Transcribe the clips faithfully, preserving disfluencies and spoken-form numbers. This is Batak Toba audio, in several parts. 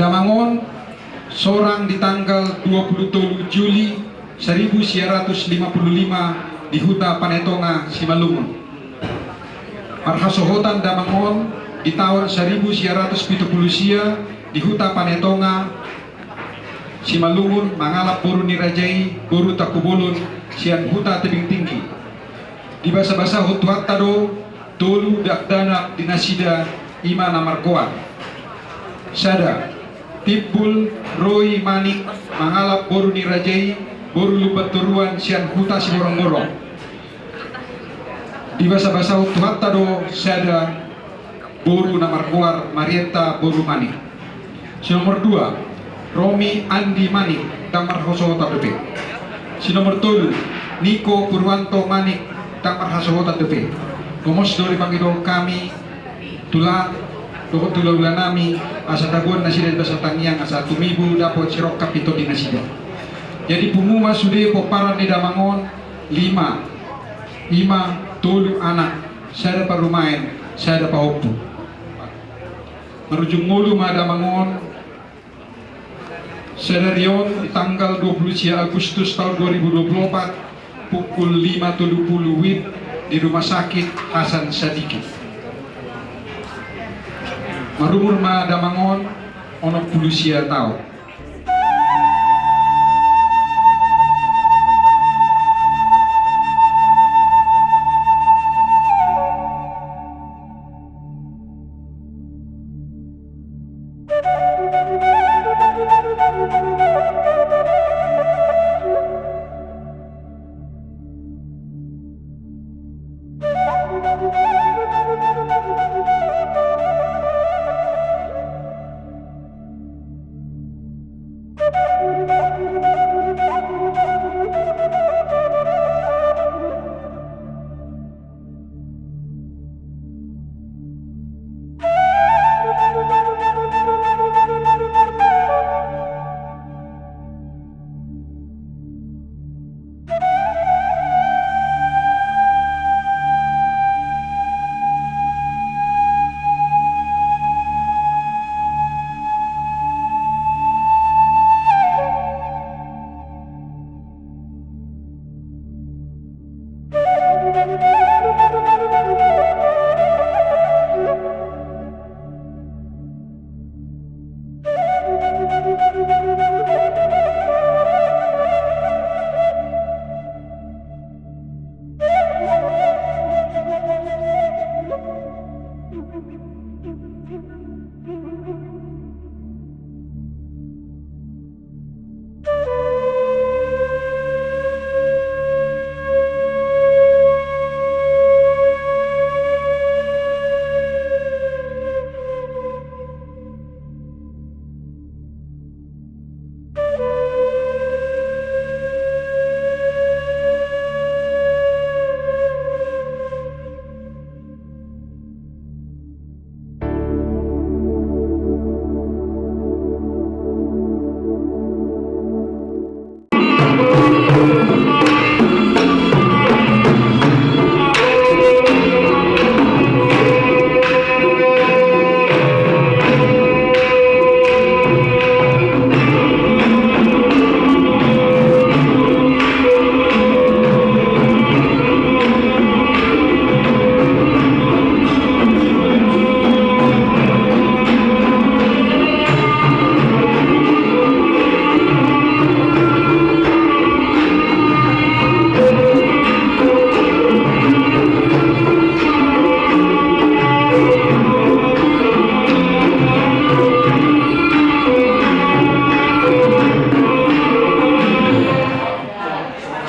Damang on sorang di tanggal dua puluh tolu Juli seribu sia ratus lima puluh lima di Huta Panetonga, Simalungun. Marhasohotan damang on di taon seribu sia ratus pitu puluh sia di Huta Panetonga, Simalungun, mangalap boru ni raja i, boru Tangkubolon, sian Huta Tebing Tinggi. Dibasabasahon Tuhanta do tolu dakdanak di nasida, i ma na margoar: sada, Timbul Roi Manik, mangalap boru ni raja i, boru Lumbantoruan, sian Huta Siborongborong. Dibasabasahon Tuhanta do sada boru na margoar Marietta boru Manik. Si nomor dua, Romi Andi Manik, ndang marhasohotan dope. Si nomor tolu, Niko Purwanto Manik, ndang marhasohotan dope. Gomos do dipangido hami tulang dohot hulahula nami, asa taboan nasida di bagasan tangiang, asa tumibu dapot sirongkap ni tondi nasida. Jadi pungu ma sude pomparan ni damang on lima, i ma tolu anak, sada parumaen, sada pahompu. Marujung ngolu ma damang on sadari on, tanggal dua puluh sia Agustus taon dua ribu dua puluh opat, pukul lima tolu pulu WIB, di Rumah Sakit Hasan Sadikin. Marumur ma damang on onom pulu sia taon.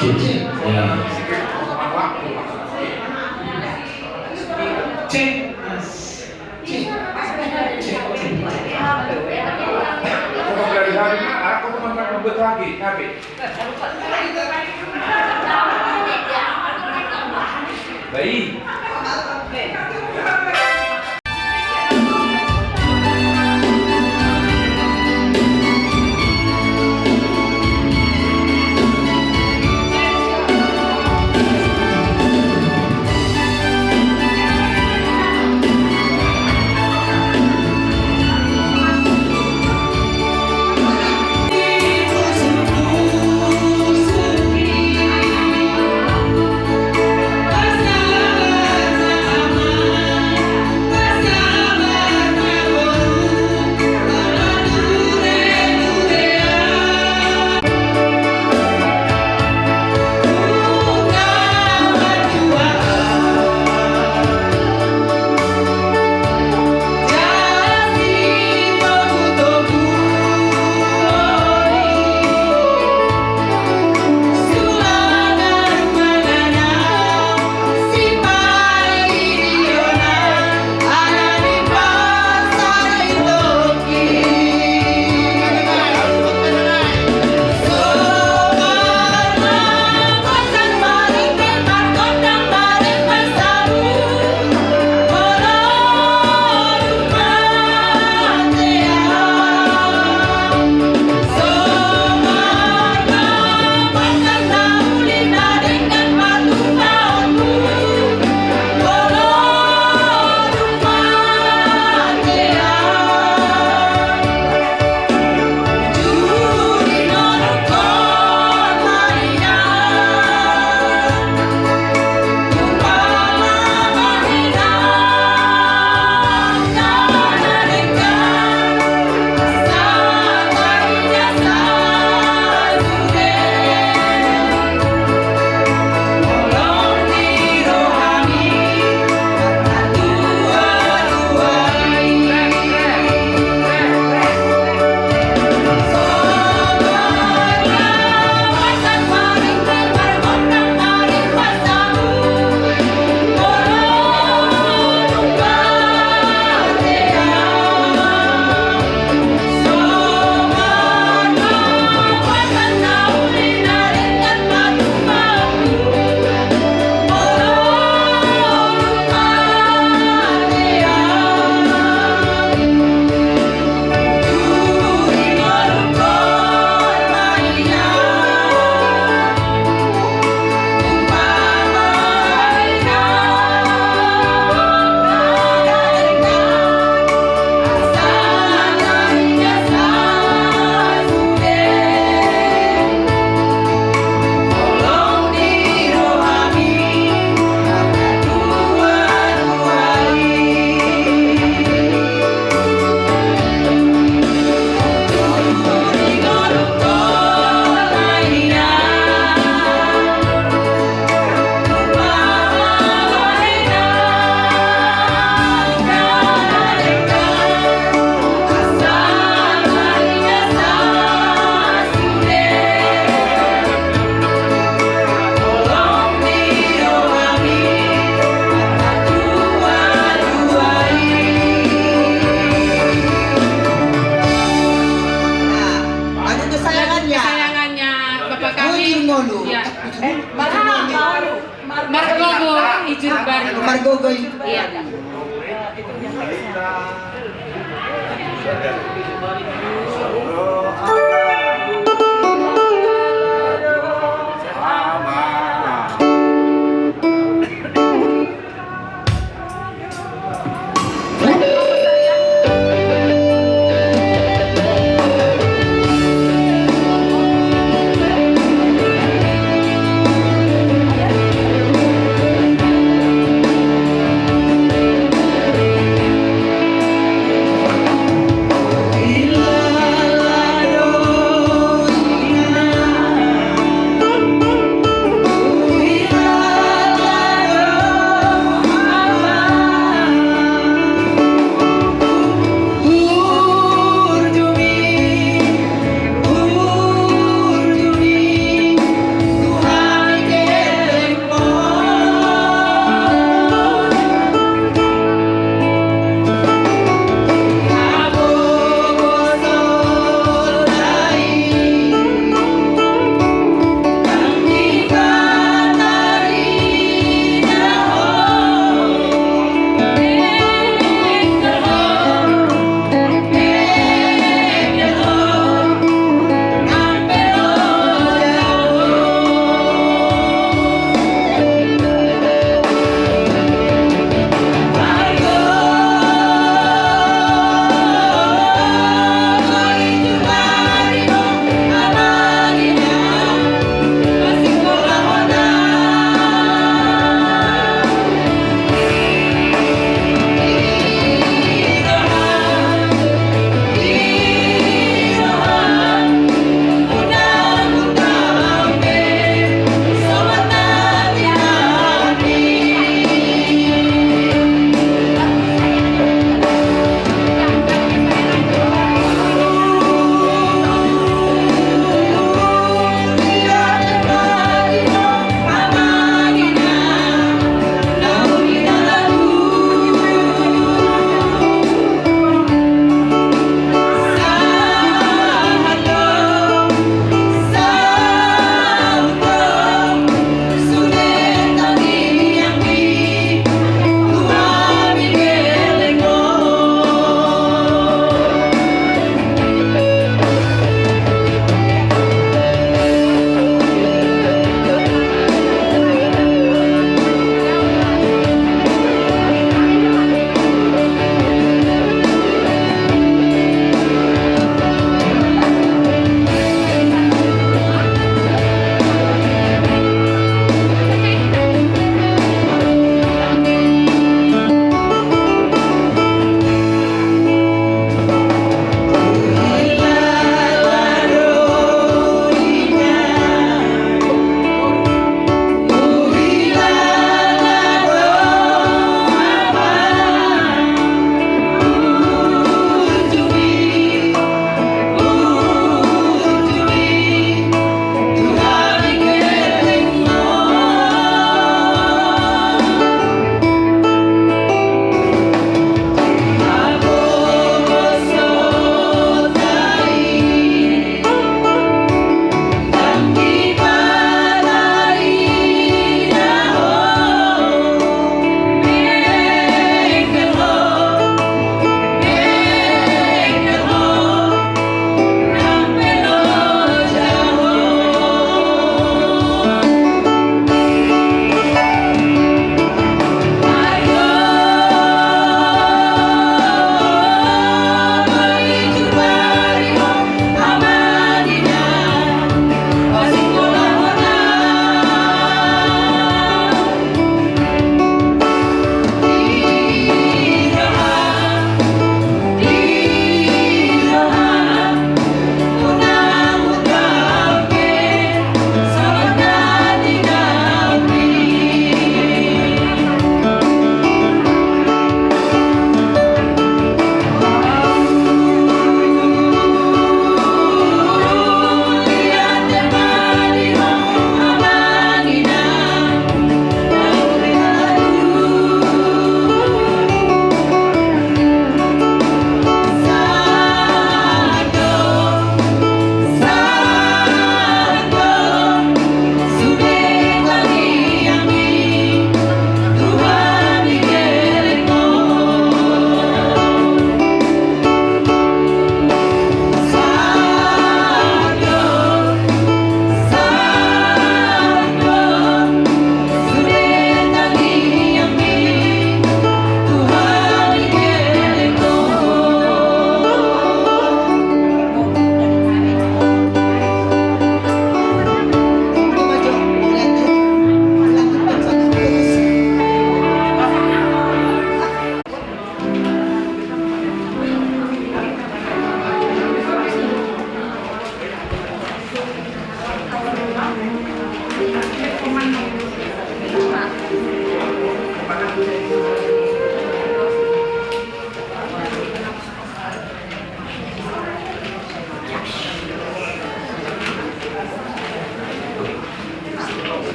Cek, cek, ya. Cek, mas. Cek, cek, cek, cek. Aku mau belajar hari ini, aku mau makan membuat lagi, tapi. Baik. Margogo i. Iya.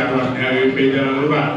Mas R W P Jalan Lurah.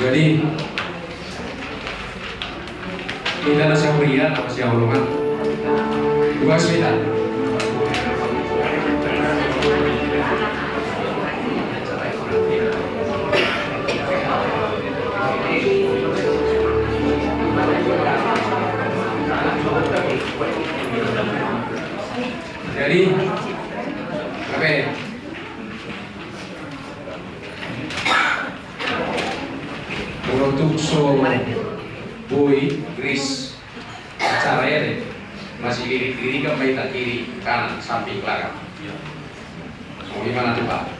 Jadi, hita na sahuria, na masihaholongan, tugas hita. Jadi, oke. Molo tung so boi gris acara i, masih lirik-lirik kan, baik kiri kanan, samping belakang. Songon i ma na tupa.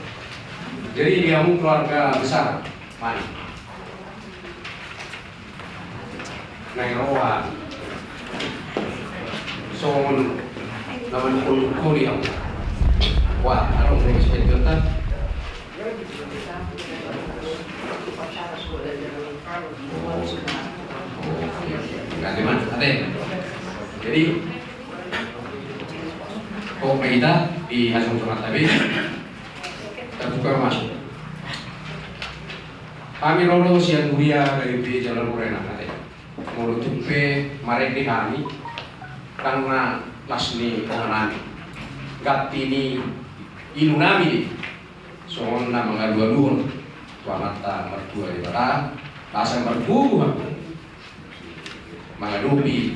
Jadi di hamu keluarga besar, mari. Naeng roha songon na manungkun-nungkuni au. Wah, adong do sebenarna. Ganti ma, ate. Jadi, kok hita di hasong surat tadi, terbuka masuk. Hami ro do sian huria H K B P Jalan Lurah, ate. Molo tung pe marende hami, ndang na las ni rohanami, ganti ni ilunami do i. Songon na mangalualuhon tu Amanta Martua Debata, asa marboru hami mangadopi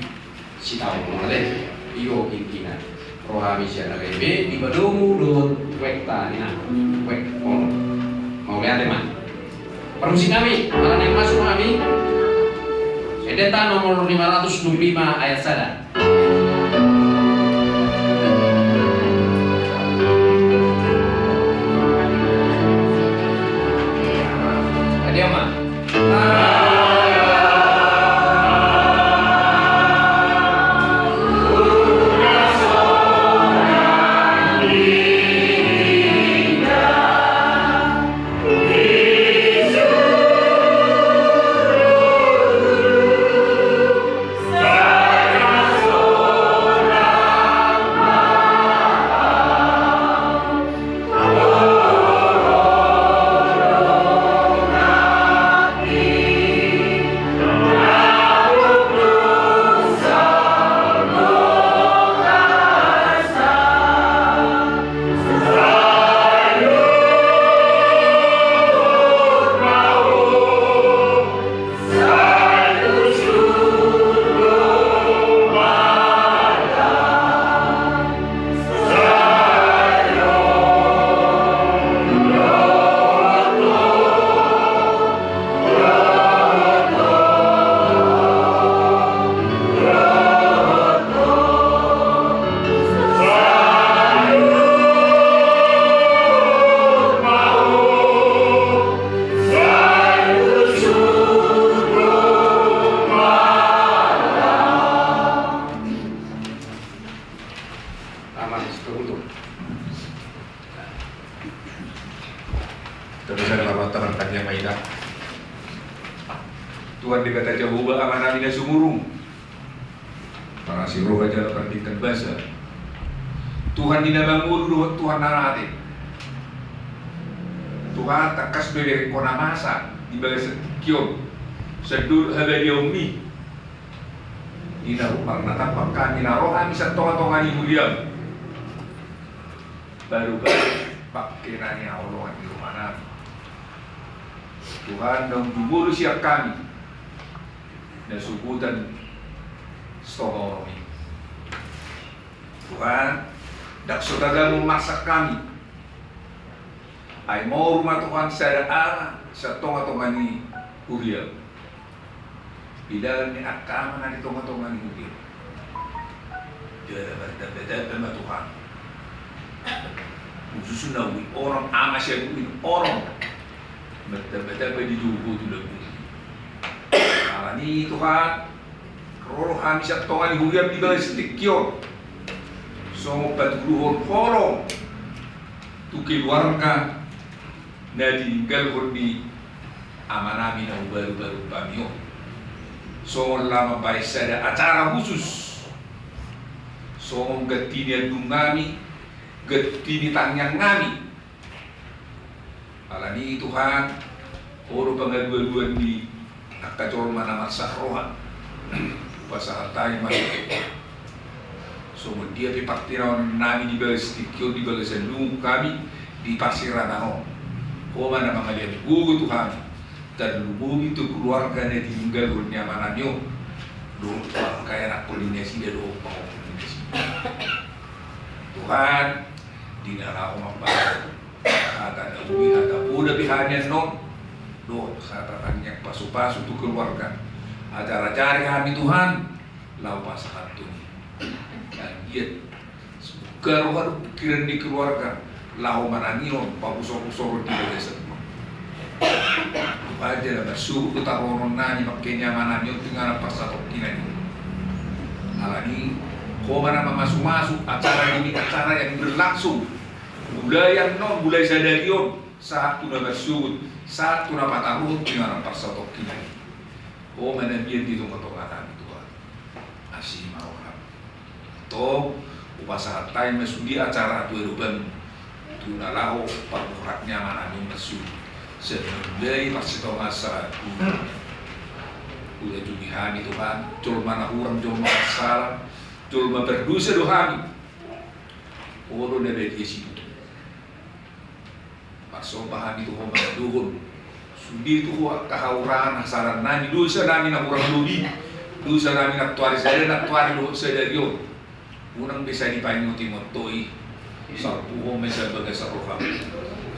sitaon on, ate. I do intina. Ro hami sian H K B P, dipadomu dohot wekta ninna, wek on. Mauliate ma. Parmusik nami, ala naeng masuk hami. Endenta nomor lima ratus dua puluh lima ayat sada. Ate, ma. Aman, setuju. Tapi sada marmata martangiang ma hita. Tuhan Debata Jahowa, Amanami na sumurung, parasi roha jala partingkan basa, Tuhan ni na mangolu dohot Tuhan na mate. Tuhan, tangkas do iberengko na masa di bagasan tingki on, sian dohot habadiaonmi. Di na marnatampak hami, na ro hami sian tongatonga ni huriam, baru-baru Pangke na nihaholongan ni rohanami. Tuhan, ndang jumolo sian hami na sogot stonga onom i. Tuhan, ndang so tagamon marsak hami. Ai moru ma Tuhan sada ara sian tongatonga ni huriaM. Di dalam ni angka ama na di tongatonga ni huria. Jala martambatamba ma Tuhan. Khususna uin onom, ama sian uin onom. Martambatamba di joujou tu lambungMi. Alani i Tuhan, ro do hami sian tonga ni huriaM di bagasan tingki on. Songon patuduhon holong tu keluarga na tininggalhon ni amanami na hubarubaru hami on. Songon laho mambahen sada acara khusus. Songon ganti ni andungnami, ganti ni tangiangnami. Alani i Tuhan, Ho do pangalualuan ni angka jolma na marsak roha. Hupasahat hami ma songon dia pe partinaonnami di bagasan tingki on, di bagasan lungun hami, di parserahan on. Ho ma na mangalean gogo tu hami. Tarlumobi tu keluarga na tininggalhon ni amanami on. Dohot tu angka ianakhon ni nasida dohot pahompu ni nasida. Tuhan, di na laho mambahen hata na uli, hata poda pe hami annon, dohot hata tangiang pasupasu tu keluarga. Ajarajari hami Tuhan, laho pasahathon i. Anggiat sabuka roha dohot pingkiran ni keluarga, laho manangihon pamusomusoron di bagasan on. Tuhan, jala marsogot do taruhononnami pangke ni amanami on tu inganan parsatongkinan i. Alani i, Ho ma na mamasumasu acara demi acara yang berlangsung. Mulai annon, mulai sadari on, sahat tu na marsogot, sahat tu na pataruhon tu inganan parsatongkinan i. Ho ma na mian di tongatonganami Tuhan. Asi ma rohaM. Antong, hupasahat hami ma sude acara tu adopanMu. Tu na laho parborhat ni amanami on marsogot. Sai mulai parsitongaan sahat tu na hujungi hami Tuhan. Jolma na hurang, jolma marsala, jolma pardosa do hami. Ho do na badia situtu. Marsomba hami tu Ho mandohon sude tu Ho angka hahurangan, hasalanami, dosanami na hurang lobi, dosanami nantoari sadari, nantoari dohot sadari on. Unang be sai dipaingotingot Ho i. Salpuhon ma i sian bagasan rohaM.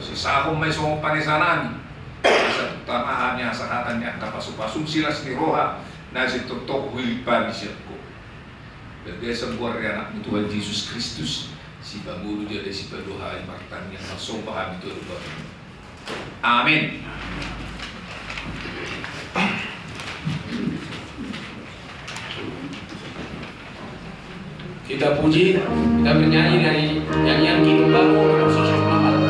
Sisahon ma i songon panesanami. Asa tung tama hami hasahatan ni angka pasupasuM, silas ni roha na sintongtong huilip hami sian Ho. Bagasan goar ni AnakMu Tuhan Jesus Kristus, Sipangolu jala Sipandua hami martangiang, marsomba hami tu adopanMu. Amen. Kita puji, kita bernyanyi dari nyanyian Kidung Baru nomor seratus empat.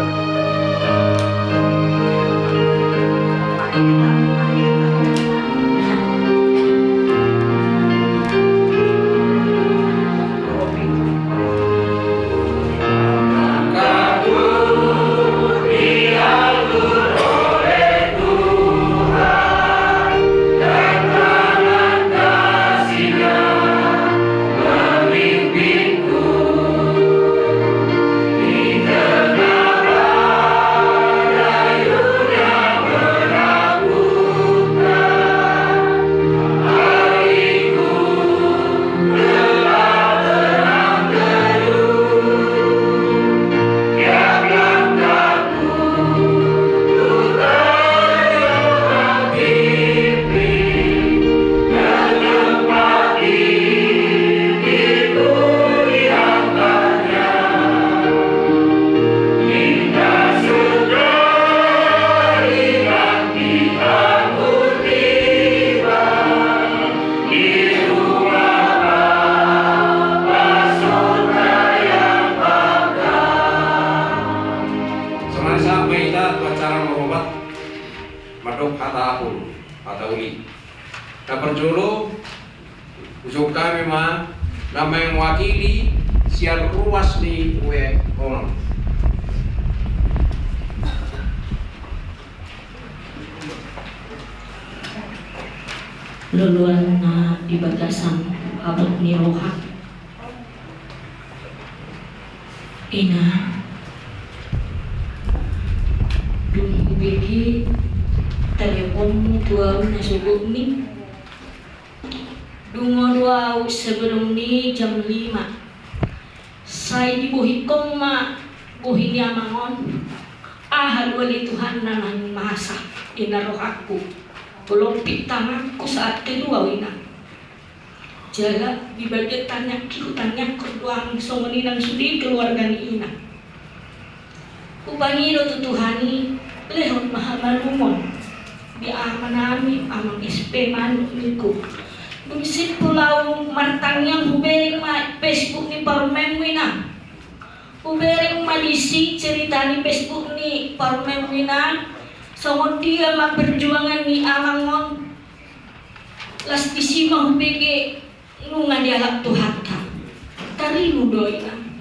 Songon i sahat ma hita tu acara maropat, mandok hata apul, hata uli. Na parjolo, hujou hami ma na mewakili sian ruas ni U E onom. Loloan na di bagasan habot ni roha. Ina, Bege teleponmu tu au na sogot ni. Dungo do au sebelum ni jam lima. Sai dibohihon ma bohi ni amang on. Aha do ale Tuhan na naeng masa di na rohangku. Lompit tanganku saat kedua, inang. Jala di bagian tangiangki, hutangiangkon do au songon i nang sude keluarga ni inang. Hupangido tu Tuhan i, lehon ma hamalumon di amanami, amang S P Manuk ningku. Dung simpul au martangiang, hubereng ma Facebook ni parumaenmu, inang. Hubereng ma disi cerita ni Facebook ni parumaenmu, inang. Songon dia ma perjuangan ni amang on. Las disi ma hubege nunga dialap Tuhanta. Tarilu do, inang.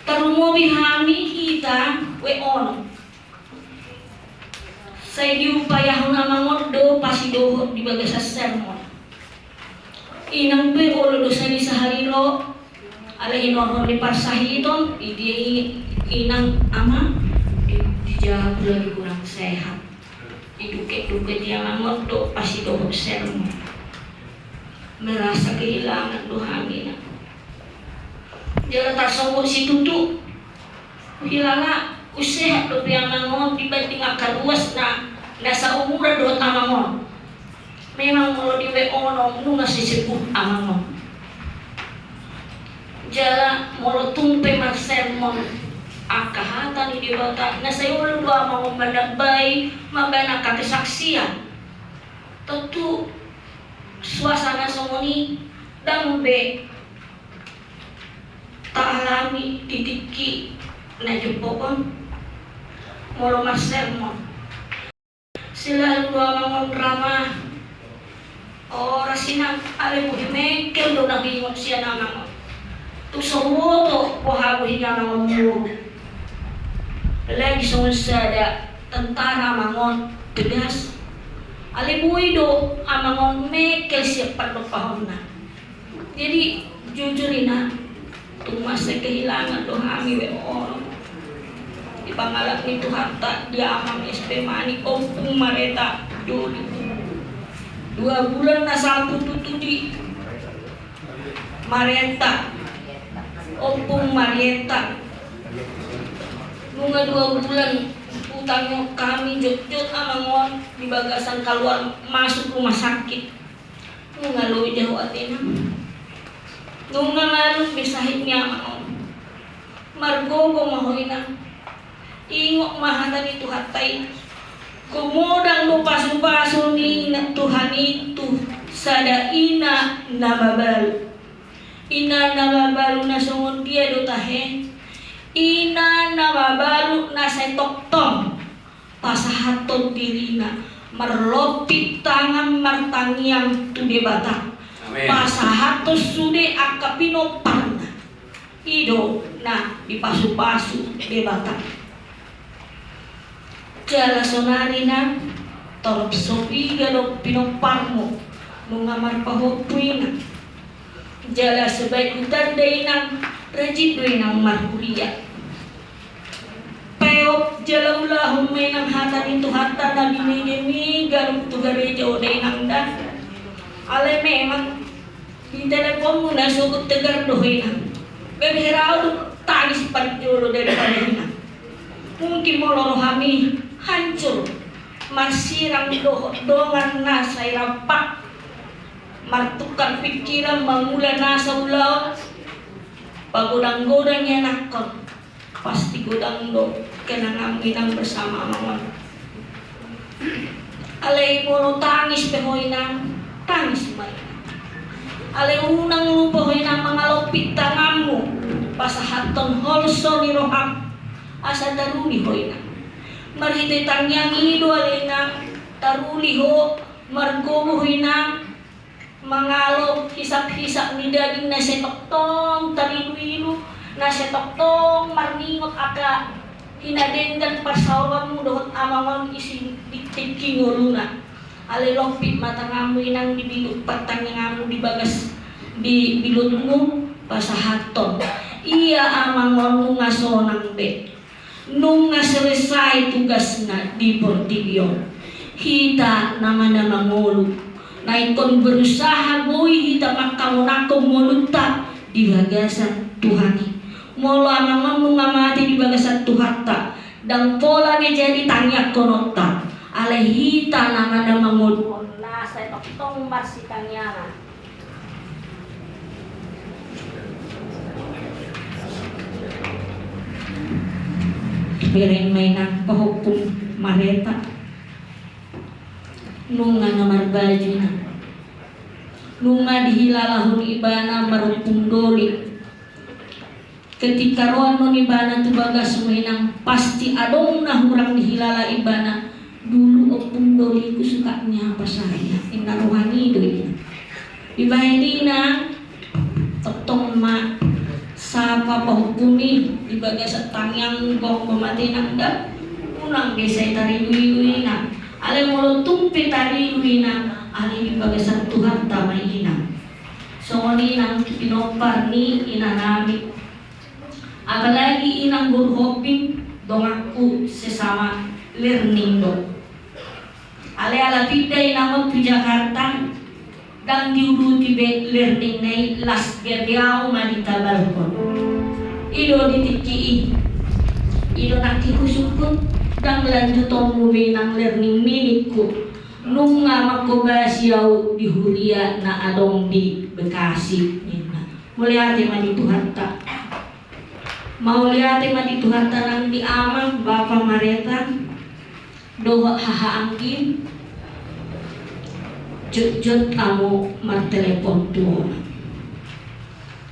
Tarumobi hami hita W onom. Sai diupayahon amang on do pasidohot di bagasan sermon. Inang pe olo do sahali sahali ro. Alai hinorhon ni parsahiton, idia i inang, amang, di, di jabu lagi kurang sehat. Diduke-duke dia mangot do pasidohot sermon. Merasa kehilangan do hami, inang. Jala tarsongon situtu. Huhilala, umsehat dope amang on dibanding angka ruas na, na saumuran dohot amang on. Memang molo di W onom nunga sesepuh amang on. Jala molo tung pe marsermon angka hata ni Debata, na sai olo do amang on manambai mambahen angka kesaksian. Tontu suasana songon i ndang be taalami di tingki na jompok on molo marsermon. Selalu do amang on ramah. Oras, inang, alai bohi mengkel do na huingot sian amang on. Tung so huboto boha bohi ni amang on muruk. Lagi songon sada tentara amang on, tegas. Alai boi do amang on mengkel sian pandompaonna. Jadi, jujur, inang, tung mansai kehilangan do hami W onom. Dipangalap ni Tuhanta di amang S P Manik, Ompung Mareta Doli. Dua bulan na salpu tutu di Mareta. Ompung Mareta. Nunga dua bulan hutangiangkon hami jotjot amang on di bagasan kaluar masuk rumah sakit. Nunga loja ho atena. Nunga ngalung be sahit ni amang on. Margogo ma ho, inang. Ingot ma hata ni Tuhanta i. Gumodang do pasupasu ni Tuhan i tu sada ina na mabalu. Ina na mabalu na songon dia do tahe? Ina na mabalu na sai tongtong pasahathon dirina marlompit tangan martangiang tu Debata. Amin. Pasahathon sude angka pinomparna. I do na dipasupasu Debata. Jala sonari, inang, torop so piga do pinomparmu nunga marpahompu, inang. Jala sebaik hutanda, inang, rajin do inang marhuria. Peop jala ulahon ma, inang, hata ni Tuhanta na binege mi ganup tu gareja on da, inang, da. Alai memang di teleponmu na sogot tegar do ho, inang. Bebe rau tangis paling jolo daripada, inang. Mungkin molo rohami hancur, marsirang dohot dongan na sai rampak, martukar pikiran, mangula nasa ulaon, pagodang-godang ianakhon, pasti godang do kenanganmu, inang, bersama amang on. Alai molo tangis pe ho, inang, tangis ma, inang. Alai unang lupa ho, inang, mangalompit tanganmu pasahathon holso ni roham asa taruli ho, inang. Marhite tangiang i do alai, inang, taruli ho, margogo ho, inang, mangalo hisap-hisap ni daging na sai tongtong tarilu-ilu, na sai tongtong marningot angka hinadenggan parsaoranmu dohot amang on i si di tingki ngoluna. Alai lompit ma tanganmu, inang, di bilut partangianganmu, di bagas di bilutmu pasahathon. Ia amang on nunga sonang be. Nunga selesai tugasna di portibi on. Hita nama na mangolu, na ingkon berusaha boi hita mangkamonangkon ngolunta di bagasan Tuhan i. Molo amang on nunga mate di bagasan Tuhanta, ndang pola be jadi tangiangkononta. Alai hita nama na mangolu on, na sai tongtong marsitangiangan. Bereng ma inang pahompu Mareta. Nunga na marbaju inang. Nunga dihilalahon ibana marompung doli. Ketika ro annon ibana tu bagasmu inang, pasti adong na hurang dihilala ibana. Dulu ompung doliku sukanya apa saja, inna rohani do i. Dibahen inang, tongtong ma sapa pahompumi di bagasan tangiang, gok ma mate inang da. Unang be sai tarilu-ilu inang. Alai molo tung pe tarilu inang, alai di bagasan Tuhanta ma inang. Songon i nang pinompar ni inanami. Apalagi inang boru Hombing, donganku sesama learning do. Alai ala pinda inang on tu Jakarta, ndang diuduti be learning na i, las gabe au ma ditabalhon. I do di tingki i, i do nangkin husungkun, ndang lanjutonmu be inang learning ni ningku. Nunga manghobasi au di huria na adong di Bekasi ninna. Mauliate ma di Tuhanta. Mauliate ma di Tuhanta nang di amang, bapa Mareta, dohot haha anggi. Jotjot hamu martelepon tu ona.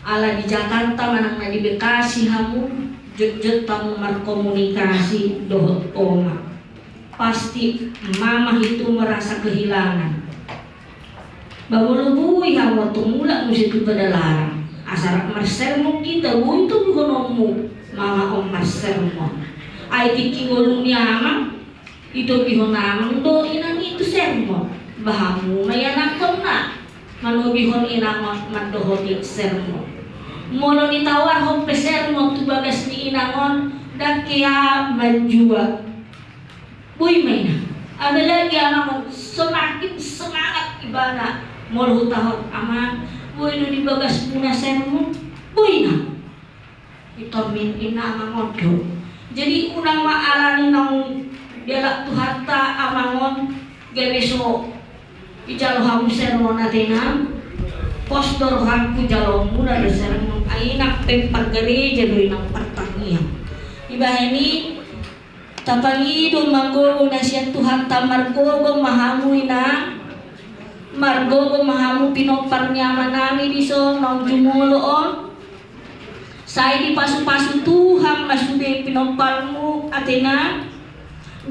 Ala di Jakarta manang na di Bekasi hamu, jotjot hamu markomunikasi dohot oma. Pasti mama itu merasa kehilangan. Ba molo boi hamu antong mulak muse tu Padalarang, asa rap marsermon hita, boi tobihononmu mama on marsermon. Ai tingki ngolu ni amang, ditobihon amang do inang i tu sermon. Ba hamu ma ianakkonna manobihon inang on mandohoti sermon. Molo ditawarhon pe sermon tu bagas ni inang on, ndang hea manjua. Boi ma inang. Apalagi amang on semakin semangat ibana. Molo hutahon, amang, boi do di bagasmuna sermon? Boi inang. Itomin inang amang on do. Jadi unang ma alani naung dialap Tuhanta amang on, gabe so dijalo hamu sermon ate inang. Pos do rohangku, jalomuna do sermon. Ai inang pe pargareja do inang, partangiang. Dibahen i, tapangido ma gogo na sian Tuhanta, margogo ma hamu inang, margogo ma hamu pinompar ni amanami dison naung jumolo on. Sai dipasupasu Tuhan ma sude pinomparmu ate inang,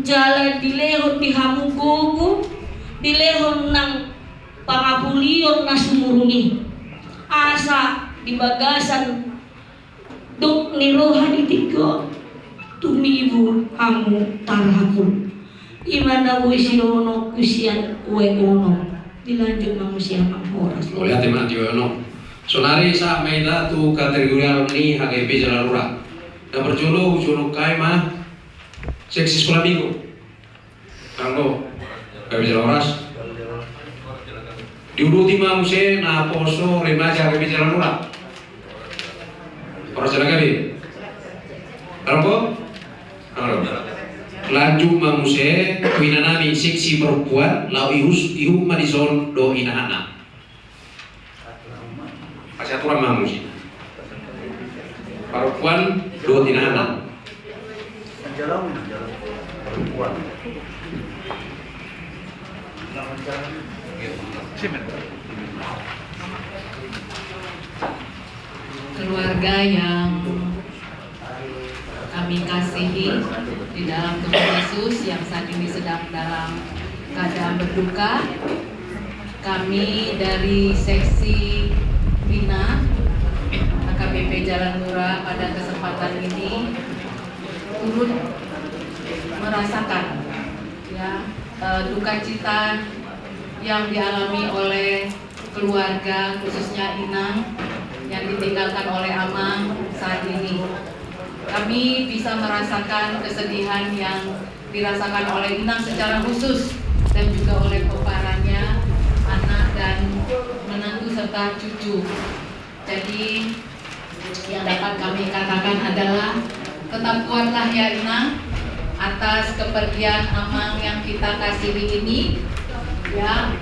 jala dilehon di hamu gogo, dilehon nang pangapulion na sumurung i. Asa di bagasan dok ni roha di tingki on, tumibu hamu tarapul. I ma na boi siono husian Ue Ono. Dilanjut ma muse amang horas. Mauliate ma di Ue Ono. Sonari sahat ma hita tu kategorialan ni H K B Jalalura. Na parjolo hujonok hami ma seksi Sekolah Minggu. Anggo, H K B Jalalura. Diuduti ma muse naposo remaja H K B Jalalura. Horas Jalalura. Anggo? Anggo. Lanjut ma muse tu inanami seksi perempuan, laho ihus, ihut ma dison dohot inahanna. Kasih aturan ma muse. Perempuan dohot inahanna. Keluarga yang kami kasihi di dalam Tuhan Yesus yang saat ini sedang dalam keadaan berduka, kami dari seksi Pina H K B P Jalalura pada kesempatan ini turut merasakan, ya, eh, duka cita yang dialami oleh keluarga, khususnya Inang yang ditinggalkan oleh Amang saat ini. Kami bisa merasakan kesedihan yang dirasakan oleh Inang secara khusus dan juga oleh pomparannya, anak dan menantu serta cucu. Jadi, yang dapat kami katakan adalah tetap kuatlah ya Inang, atas kepergian Amang yang kita kasihi ini. Ya,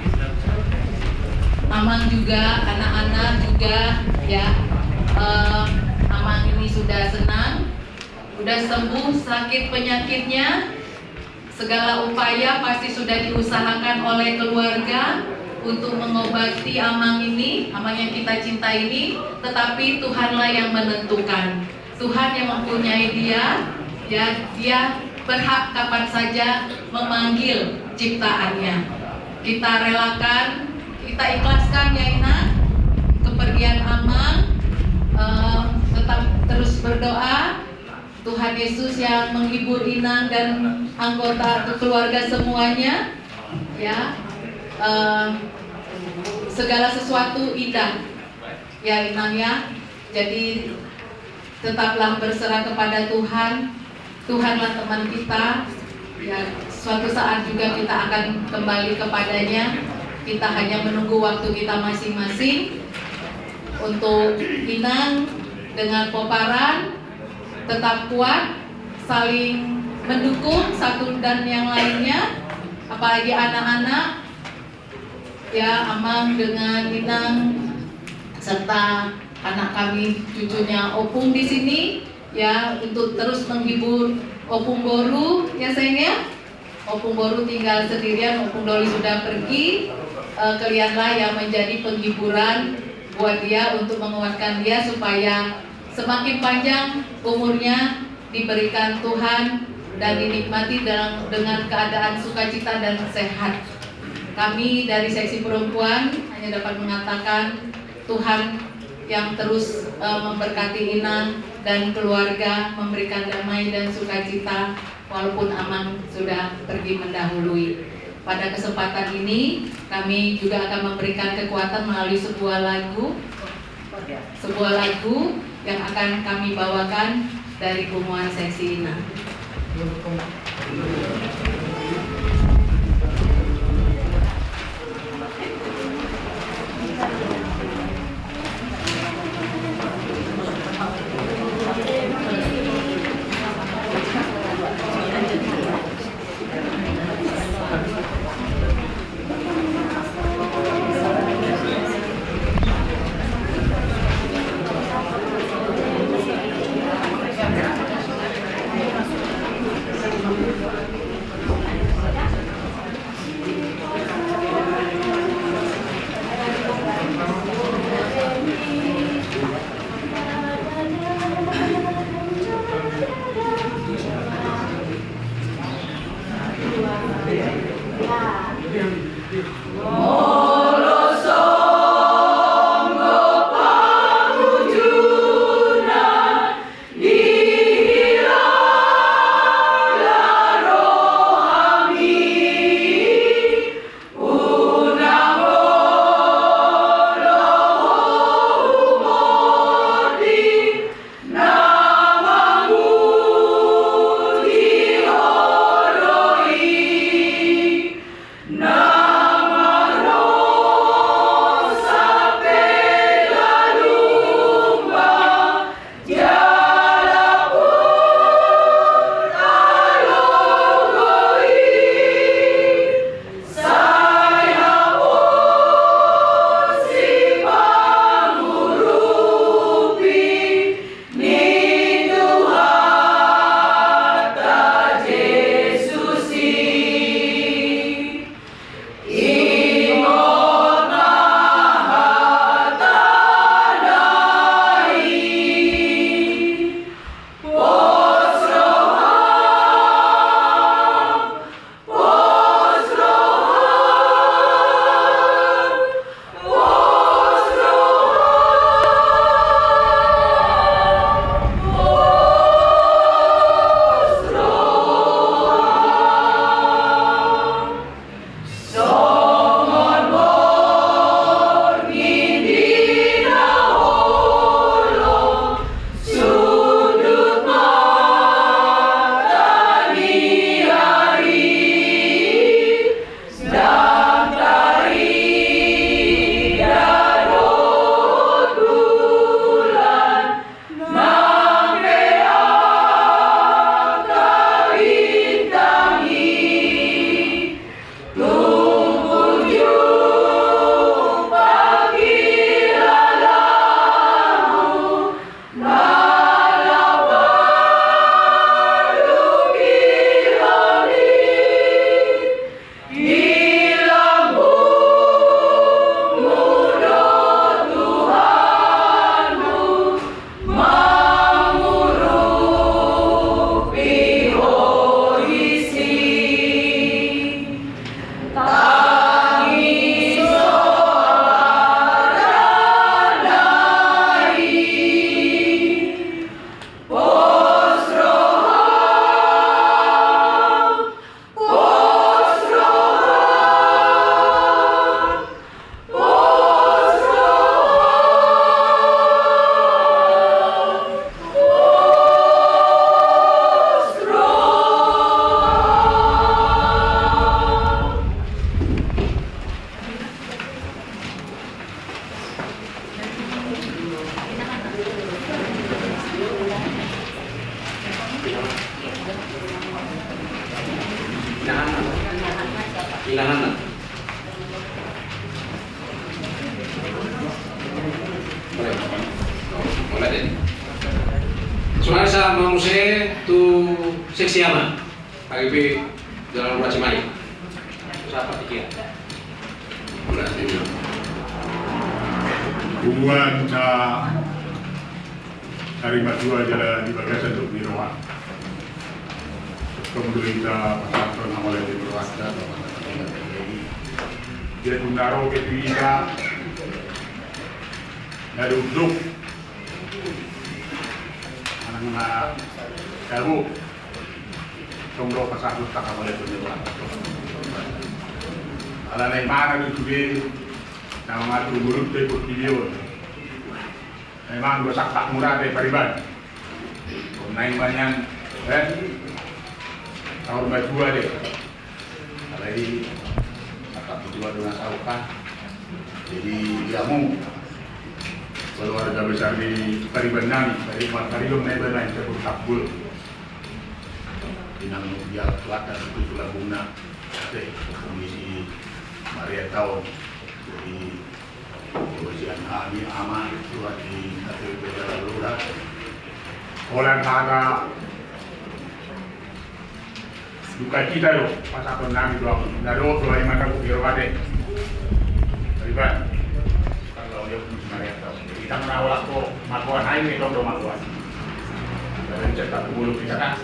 Amang juga, anak-anak juga, ya, eh, Amang ini sudah senang, sudah sembuh sakit penyakitnya. Segala upaya pasti sudah diusahakan oleh keluarga untuk mengobati Amang ini, Amang yang kita cinta ini, tetapi Tuhanlah yang menentukan. Tuhan yang mempunyai dia, ya, dia berhak kapan saja memanggil ciptaannya. Kita relakan, kita ikhlaskan ya Inang, kepergian Amang, eh, tetap terus berdoa, Tuhan Yesus yang menghibur Inang dan anggota keluarga semuanya, ya, eh, segala sesuatu indah, ya Inang ya. Jadi tetaplah berserah kepada Tuhan. Tuhanlah teman kita. Ya, suatu saat juga kita akan kembali kepadanya. Kita hanya menunggu waktu kita masing-masing. Untuk Inang dengan pomparan, tetap kuat, saling mendukung satu dan yang lainnya, apalagi anak-anak. Ya, Amang dengan Inang serta anak kami, cucunya Opung di sini, ya, untuk terus menghibur Opung Boru, ya sayang ya. Opung Boru tinggal sendirian, Opung Doli sudah pergi. Eh, kalianlah yang menjadi penghiburan buat dia untuk menguatkan dia supaya semakin panjang umurnya diberikan Tuhan dan dinikmati dalam, dengan keadaan sukacita dan sehat. Kami dari seksi perempuan hanya dapat mengatakan Tuhan yang terus, eh, memberkati Inang dan keluarga, memberikan damai dan sukacita walaupun Amang sudah pergi mendahului. Pada kesempatan ini, kami juga akan memberikan kekuatan melalui sebuah lagu, sebuah lagu yang akan kami bawakan dari Punguan Seksi Inang. Inahanna. Sonari sa ma muse tu seksi ama. Ayo pe jalan ruas mai. Sapa pikia? Buat na Ari matua jala di bagasan dohot ni roha. Tong do hita pasahathon hamauliateon ni rohanta. Dia tu na ro pe tu hita na duduk manang na tabo. Tong do pasahathon hamauliateon ni roha. Alana imana do sude na mangatur ngolunta di portibi on. Memang do sahat mura de pariban. Naeng ma nian, eh? Taon matua de. Alai sahat matua do na sahat. Jadi di hamu keluarga besar ni pariban nami, pariban, pariban na iba na i, Sabur Takbul. Inang dia tuatan itu tulabuna. Oke, komisi Maria taon. Jadi Kebersihan hami ama, Tuhan di hati beda lalu dah. Holan hata duka cita do pasahathon nami do, na dohot do imana ku biro ade. Riban. Kalau dia pun sebenarnya tahu. Kita menawar ko makuan hai ni do makuan. Kita rencet tak bulu kita kan.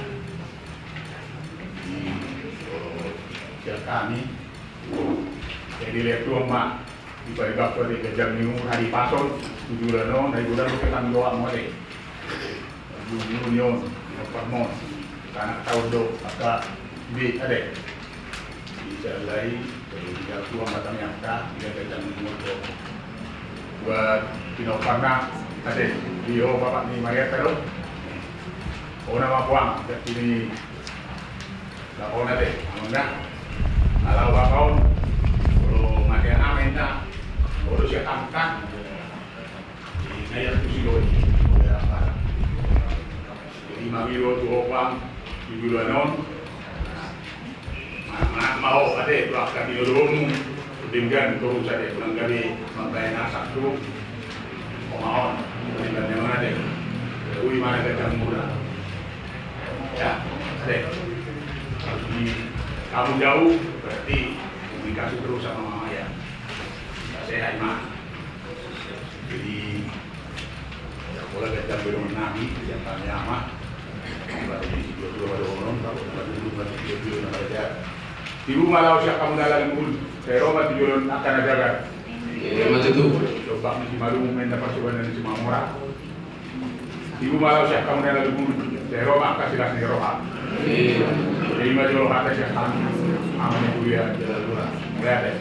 Di, oh, siap kami. Jadi lihat tuan ma. Di paribakku ate ganjang ni umur, hadipason tu joloan on, na di joloan on pe tanggung jawab muse. Jujur ni on, di parmon. Karena taon do angka di ate. Di salai, jadi di aku angka tamiangka, di ganjang ni umur do. Buat pinoparna ate, di ho bapak ni Marianta do. Ho nama puang, jadi ni Lakon ate, amang da. Ala uapaon, olo mate anak enda, olo sian angka. Di naya tu si doi, olo ya apa. Jadi mami do tu opang, di bulan on. Mana mana mau ate, tu angka di dolomu. Denggan tu sadia, unang gabe mambahen asak tu. Pamaon, denggan yang mana deh? Ui mana gajang mura. Ya, ate. Kalau di kamu jauh, berarti komunikasi terus sama mama ya. Sehat ma. Jadi, ya, pola gajang belum nami, yang tanya ama. Baru di dua dua baru orang, baru dua dua baru dua dua nama aja. Tibu malau siap kamu dalam pun, saya roba tujuan akan ajaran. Iya, macam tu. Coba mesti malu main dapat coba dari semua orang. Tibu malau siap kamu dalam pun, saya roba kasih kasih roha. Iya. Jadi maju roha kasih kamu. Aman kuliah jalan luar. Mulai ada.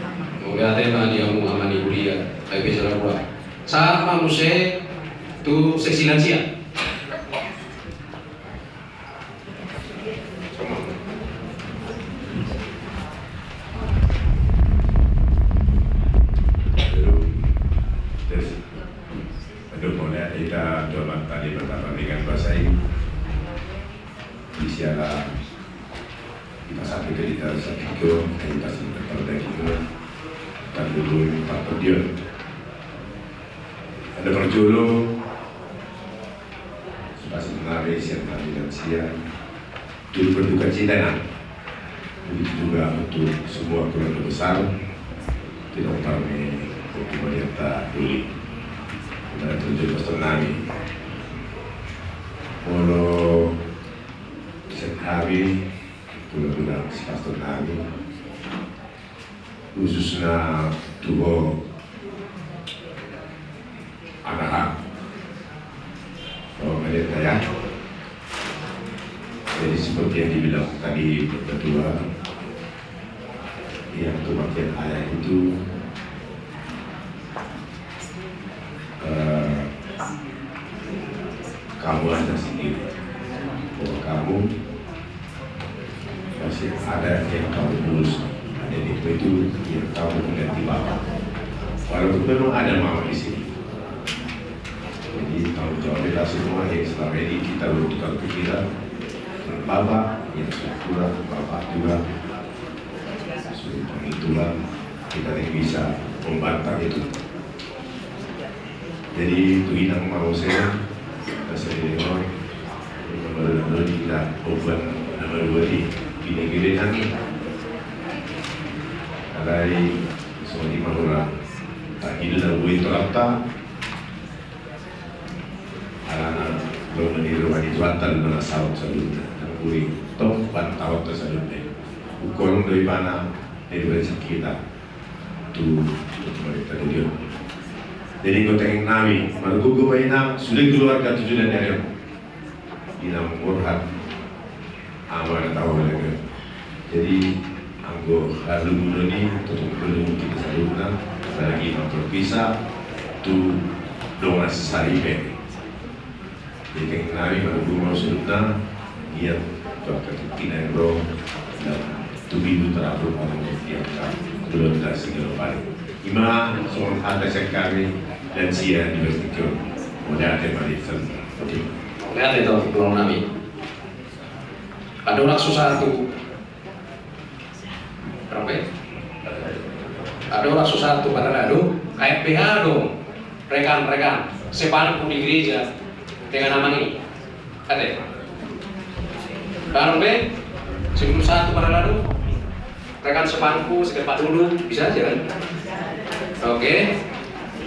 Mulai ada yang dia mau aman kuliah. Tapi jalan luar. Sahat ma muse tu seksi lansia. Aduh, mauliate hita tu Amanta di pertama dengan bahasa ini. Di siala di pasal itu kita sakit ke, kita sakit pada kita. Tapi dulu tak perdion. Ada perjolo, sudah sebenarnya siang tadi dan siang. Jadi berduka cita, nah. Begitu juga untuk semua keluarga besar. Tidak pernah untuk melihat tak boleh. Kita tujuh pastor nami. Molo siang hari, keluarga si pastor nami. Khususna tu ho anaha. Oh, melihat ya. Jadi seperti yang dibilang tadi ketua, yang kematian ayah itu, eh, kamu aja sendiri bahwa kamu masih ada yang kamu urus, ada di itu yang kamu mengganti bapak. Walaupun memang ada mama di sini. Jadi tanggung jawab kita semua yang selama ini kita bertukar pikiran dengan bapak, yang sudah kurang, bapak juga Tuhan, kita ini bisa membantah itu. Jadi, tu inang ma muse, rasa di dengar, nomor dua di kita, obat, nomor dua di, gini-gini kan. Alai, semua di mahura, tak hidup dan buin terapta, Alana, lo meniru mani tuatan mana saut saluta, nang buri, tong ban taut saluta. Ukol do ibana, dari rezeki kita. Tu, tu mereka tu dia. Jadi, kau tengok nami, margogo ma inang, sude keluarga tujuh dan dari. Inang Burhan. Ama na tahu lagi. Jadi, anggo halumu do ni, tutu halumu kita saluhutna, apalagi ma berpisah, tu dongan sesaripe. Jadi, tengah nami, halumu mau saluhutna, ia, tu angka tingki na ro, dan tu bibu terakhir, mau dia, tu lontar segala paling. Ima, songon hata sekali, dan sia di Bastikon. Mauliate ma di saluhutna. Oke. Mauliate tu, tulang nami. Adong so satu. Berapa ya? Adong so satu parhalado, kayak P H dong. Rekan-rekan, sepangku di gereja dengan nama ini. Ada ya? Bareng be, sebelum satu parhalado, rekan sepangku, sedepat dulu, bisa aja kan? Oke.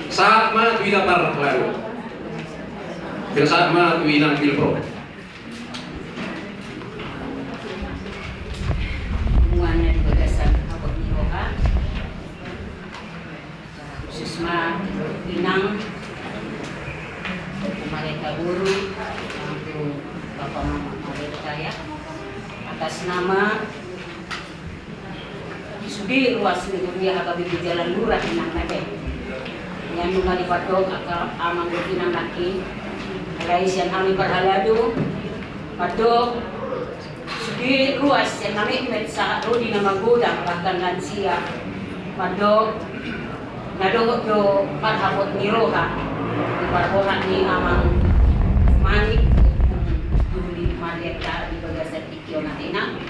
Sahat ma tu hita parhalado. Sahat ma tu inang pilpro. Muana di bagasan hapot ni roha. Khusus ma inang, Bapak Mareta guru, untuk Bapak Mama Mareta ya. Atas nama sude ruas ni huria H K B P Jalan Lurah inang nate. Nian nunga dipandok angka amang dohot inang nangkin. Alai sian hami parhalado mandok sude ruas sian na metmet sahat ro di na magodang bahkan lansia. Mandok na dohot do parhapot ni roha di parborat ni amang Manik, Duli Marlietta di bagasan tingki on nate inang.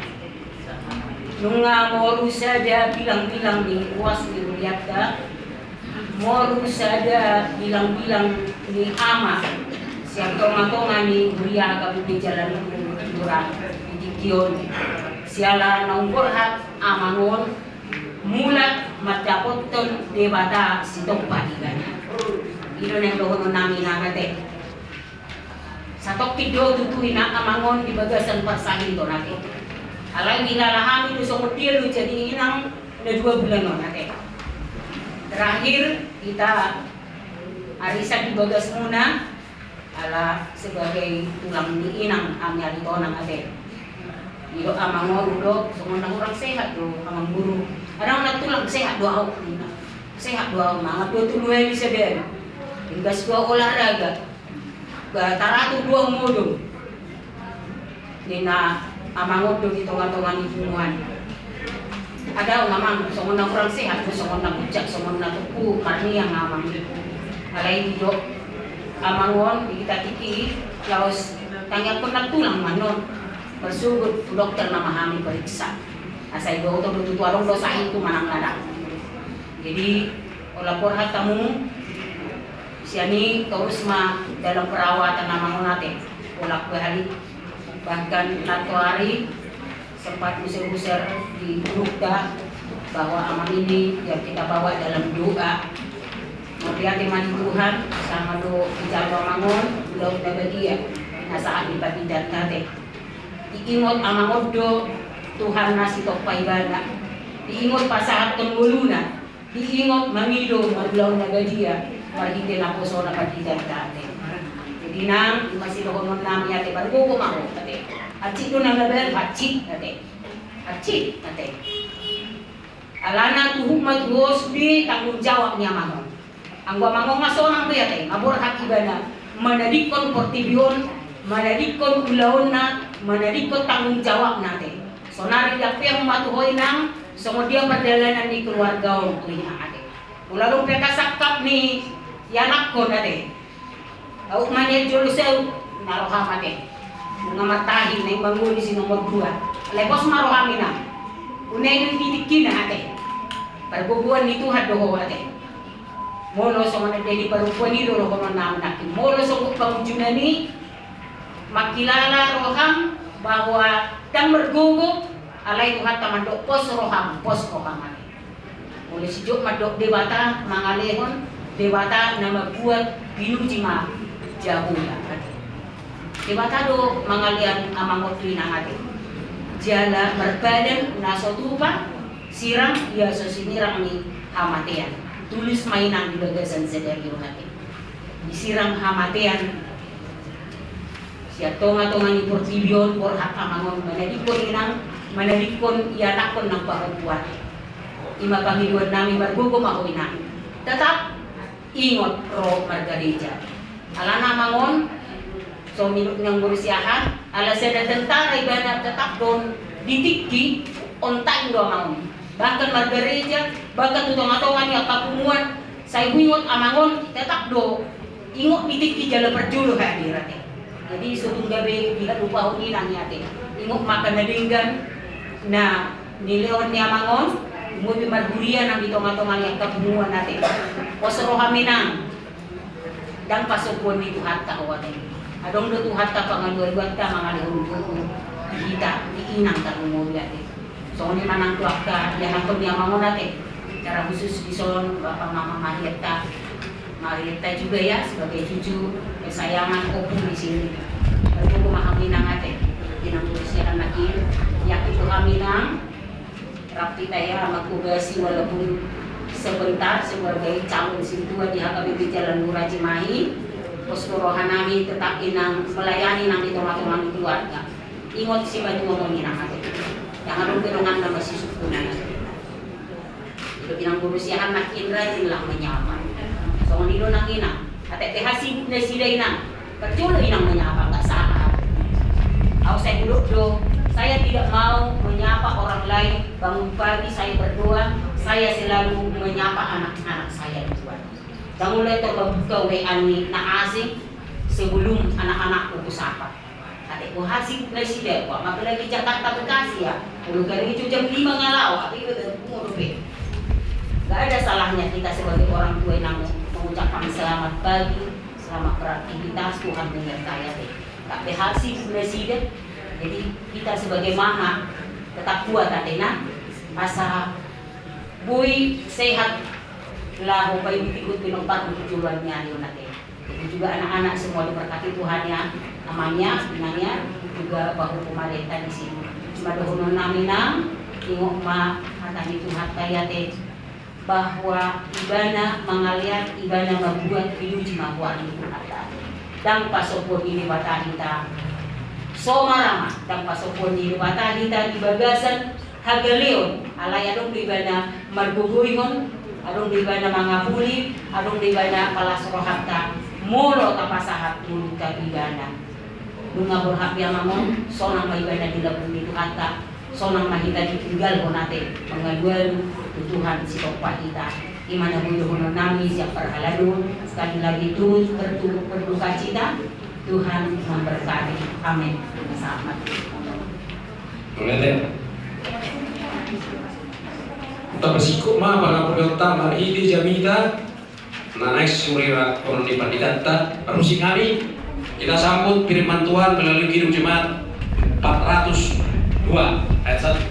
Nunga moru sada bilang-bilang ni ruas ni hurianta, moru sada bilang-bilang ni ama sian tonga-tonga ni huria H K B P Jalan Lurah di tingki on. Siala naung borhat amang on, mulak mandapothon Debata sitompa ibana. I do na dohonon nami nang ate. Satongkin do tutu inang amang on di bagasan parsahiton ate. Alai dilala hami do songon dia do jadi inang na dua bulan on ate. Terakhir hita arisan di bagasmuna ala sebagai tulang ni inang hami Aritonang ate. Didok amang on do songon na hurang sehat do amang guru. Adong na tulang sehat do au. Sehat do au, mangan do tolu hali sadari. Ringgas do au olahraga. Ba taratur do au modom. Ninna amang on do di tonga-tonga ni punguan. Adong amang, songon na hurang sehat do, songon na bucak, songon na tubu marniang amang. Alai didok amang on di hita tingki i, laos tangiangkon na tulang ma annon. Marsogot tu dokter nama hami periksa. Asa iboto do tutu adong do sahit tu manang na dang. Jadi, holan borhat hamu, sian i torus ma dalam perawatan amang on ate, bolak balik. Bahkan nantoari sempat usir-usir di grupta bahwa amang ini biar kita bawa dalam doa. Mauliate ma di Tuhan, sanga do dijalo amang on ulaon na badia na sahat di pandidanta ate. Diingot amang on do Tuhan na sitompa ibana. Diingot pasahathon ngoluna. Diingot mangido marulaon na badia marhite naposona pandidanta ate. Jadi nang, ima sidohonon nami ate, margogo ma ho ate. Hansit do na mabalu, hansit ate. Hansit ate. Alana tuhuk ma tu ho sude tanggung jawab ni amang on. Anggo amang on nga sonang be ate, nga borhat ibana manadingkon portibi on, manadingkon ulaonna, manadingkon tanggung jawabna ate. Sonari diampean ma tu ho inang, songon dia pardalanan ni keluarga on tu inang ate. Molo adong pe angka sangkap ni ianakhon ate. Aut ma nian jolo saut na roham ate. Nunga martahi na imbang goni si nomor dua. Alai pos ma roham inang. Unai do di tingkina ate. Pargogoan ni Tuhan do ho ate. Molo songon na di parompuan i do dohonon nami nangkin. Molo songon pangunjunan i, mangkilala roham bahwa ndang margogo, alai Tuhanta mandok pos roham, pos roham ate. Molo sijok mandok Debata mangalehon, Debata na mambuat, pinuji ma Jahowa ate. Debata do mangalehon amang on tu inang ate. Jala marpadan na so tupa sirang, ia so sinirang ni hamatean. Tulus ma inang di bagasan sadari on ate. Disirang hamatean sian tonga-tonga ni portibi on, borhat amang on manadingkon inang, manadingkon ianakhon nang pahompu ate. I ma pangidoan nami, margogo ma ho inang. Tetap ingot ro margareja. Alana amang on, so minut nang boru Siahaan, ala sada tentara ibana tetap do on di tingki, on time do amang on. Bahkan margareja, bahkan tu tonga-tonga ni angka punguan, sai huingot amang on, tetap do ingot di tingki jala parjolo hadir ate. Jadi so tung gabe dihalupahon inang i ate. Ingot ma angka na denggan na nilehon ni amang on, umur pe marhuria nang di tonga-tonga ni angka punguan ate. Pos roham inang. Ndang pasombuon ni Tuhanta ho ate. Adong do Tuhanta pangalualuanta mangalehon gogo di hita, di inang tarlumobi ate. Songon i ma nang tu angka ianakhon ni amang on ate. Secara khusus dison bapa mama Marietta. Marietta juga ya sebagai cucu kesayangan opung di sini. Margogo ma hamu inang ate. Inang boru Siahaan nangkin. Yakin do hami inang. Rap hita ya, mangkobasi walaupun sebentar sebagai calon sintua di H K B P Jalan Lurah Cimahi. Pos do roha nami tetap inang melayani nang di tonga-tonga ni keluarga. Ingot sipajuangon inang ate. Ndang adong pe dongan na masisukkunan. Didok inang boru Siahaan nangkin rajinlah menyapa. Songon i do nang inang. Ate pe ha sibuk nasida inang. Parjolo inang menyapa, nggak salah. Au sai hudok do, saya tidak mau menyapa orang lain, bangun pagi saya berdoa, saya selalu menyapa anak-anak saya duluan. Ndang olo ahu mambuka W A ni na asing sebelum anak-anakku kusapa. Ate pe ha sibuk nasida, apalagi Jakarta, Bekasi ya. Olo gareja jam lima nga laho, ate pe. Nggak ada salahnya kita sebagai orang tua yang mengucapkan selamat pagi, selamat beraktivitas, Tuhan menyertai ate. Tapi ha sibuk nasida. Jadi kita sebagai mama tetap kuat ate na. Asa boi sehat laho paihut-ihut pinompar di joloan ni ari on ate. Itu juga anak-anak semua diberkati Tuhan ya, amangnya, inangnya, juga pahompu Marietta di sini. Cuma dohonon nami nang, ingot ma hata ni Tuhanta i ate, bahwa ibana mangalean, ibana mambuat, pinuji ma goar ni Tuhanta. Ndang pasombuon ni Debata hita. Somara ma, ndang pasombuon ni Debata hita di bagasan hagaleon, alai adong do ibana margogoihon, adong do ibana mangapuli, adong do ibana palas rohanta, molo tapasahat ngolunta tu ibana. Nunga borhat be amang on, sonang ma ibana di lambung ni Tuhanta, sonang ma hita ditinggalhon ate, mangalualu tu Tuhan sitompa hita. I ma na boi dohonon nami sian parhalado, sekali lagi turut berdu-, berdukacita, Tuhan memberkati. Amin. Selamat. Mauliate. Tapasikut ma pangapulianta marhite jamita, na naeng sumurira horong ni panditanta, parmusik nami, kita sambut firman Tuhan melalui Kidung Jemaat empat ratus dua ayat satu.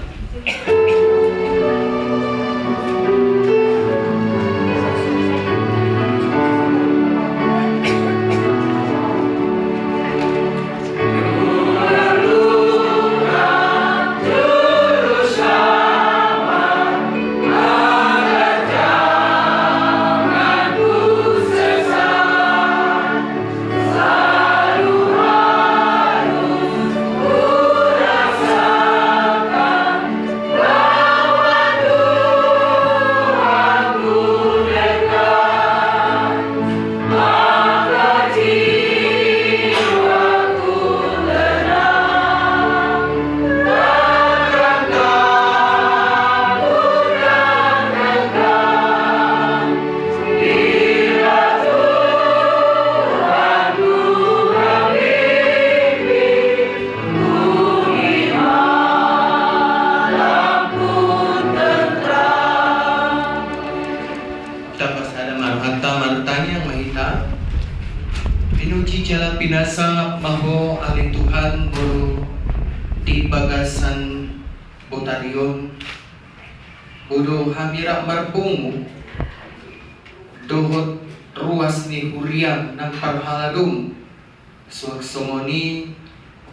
Jala pinasa ma Ho ale Tuhan boru di bagasan botari on, boru hami rap marpungu dohot ruas ni huriaM nang parhaladoM, suang songon i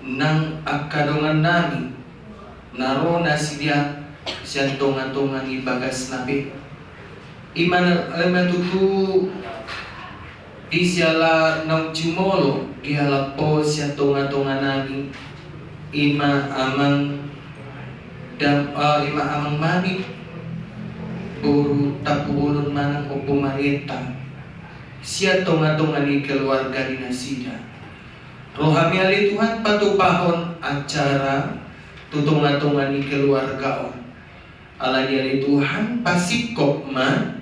nang angka dongannami na ro nasida sian tongatonga ni bagasna be. Ima na, ima tutu di siala naung jumolo di halak Ho sian tongatonganami, ima amang dam, eh, ima amang Manik boru Tampubolon manang Ompu Marietta sian tongatonga ni keluarga ni nasida. Rohami ale Tuhan patupahon acara tu tongatonga ni keluarga on. Alani ale Tuhan pasingkop ma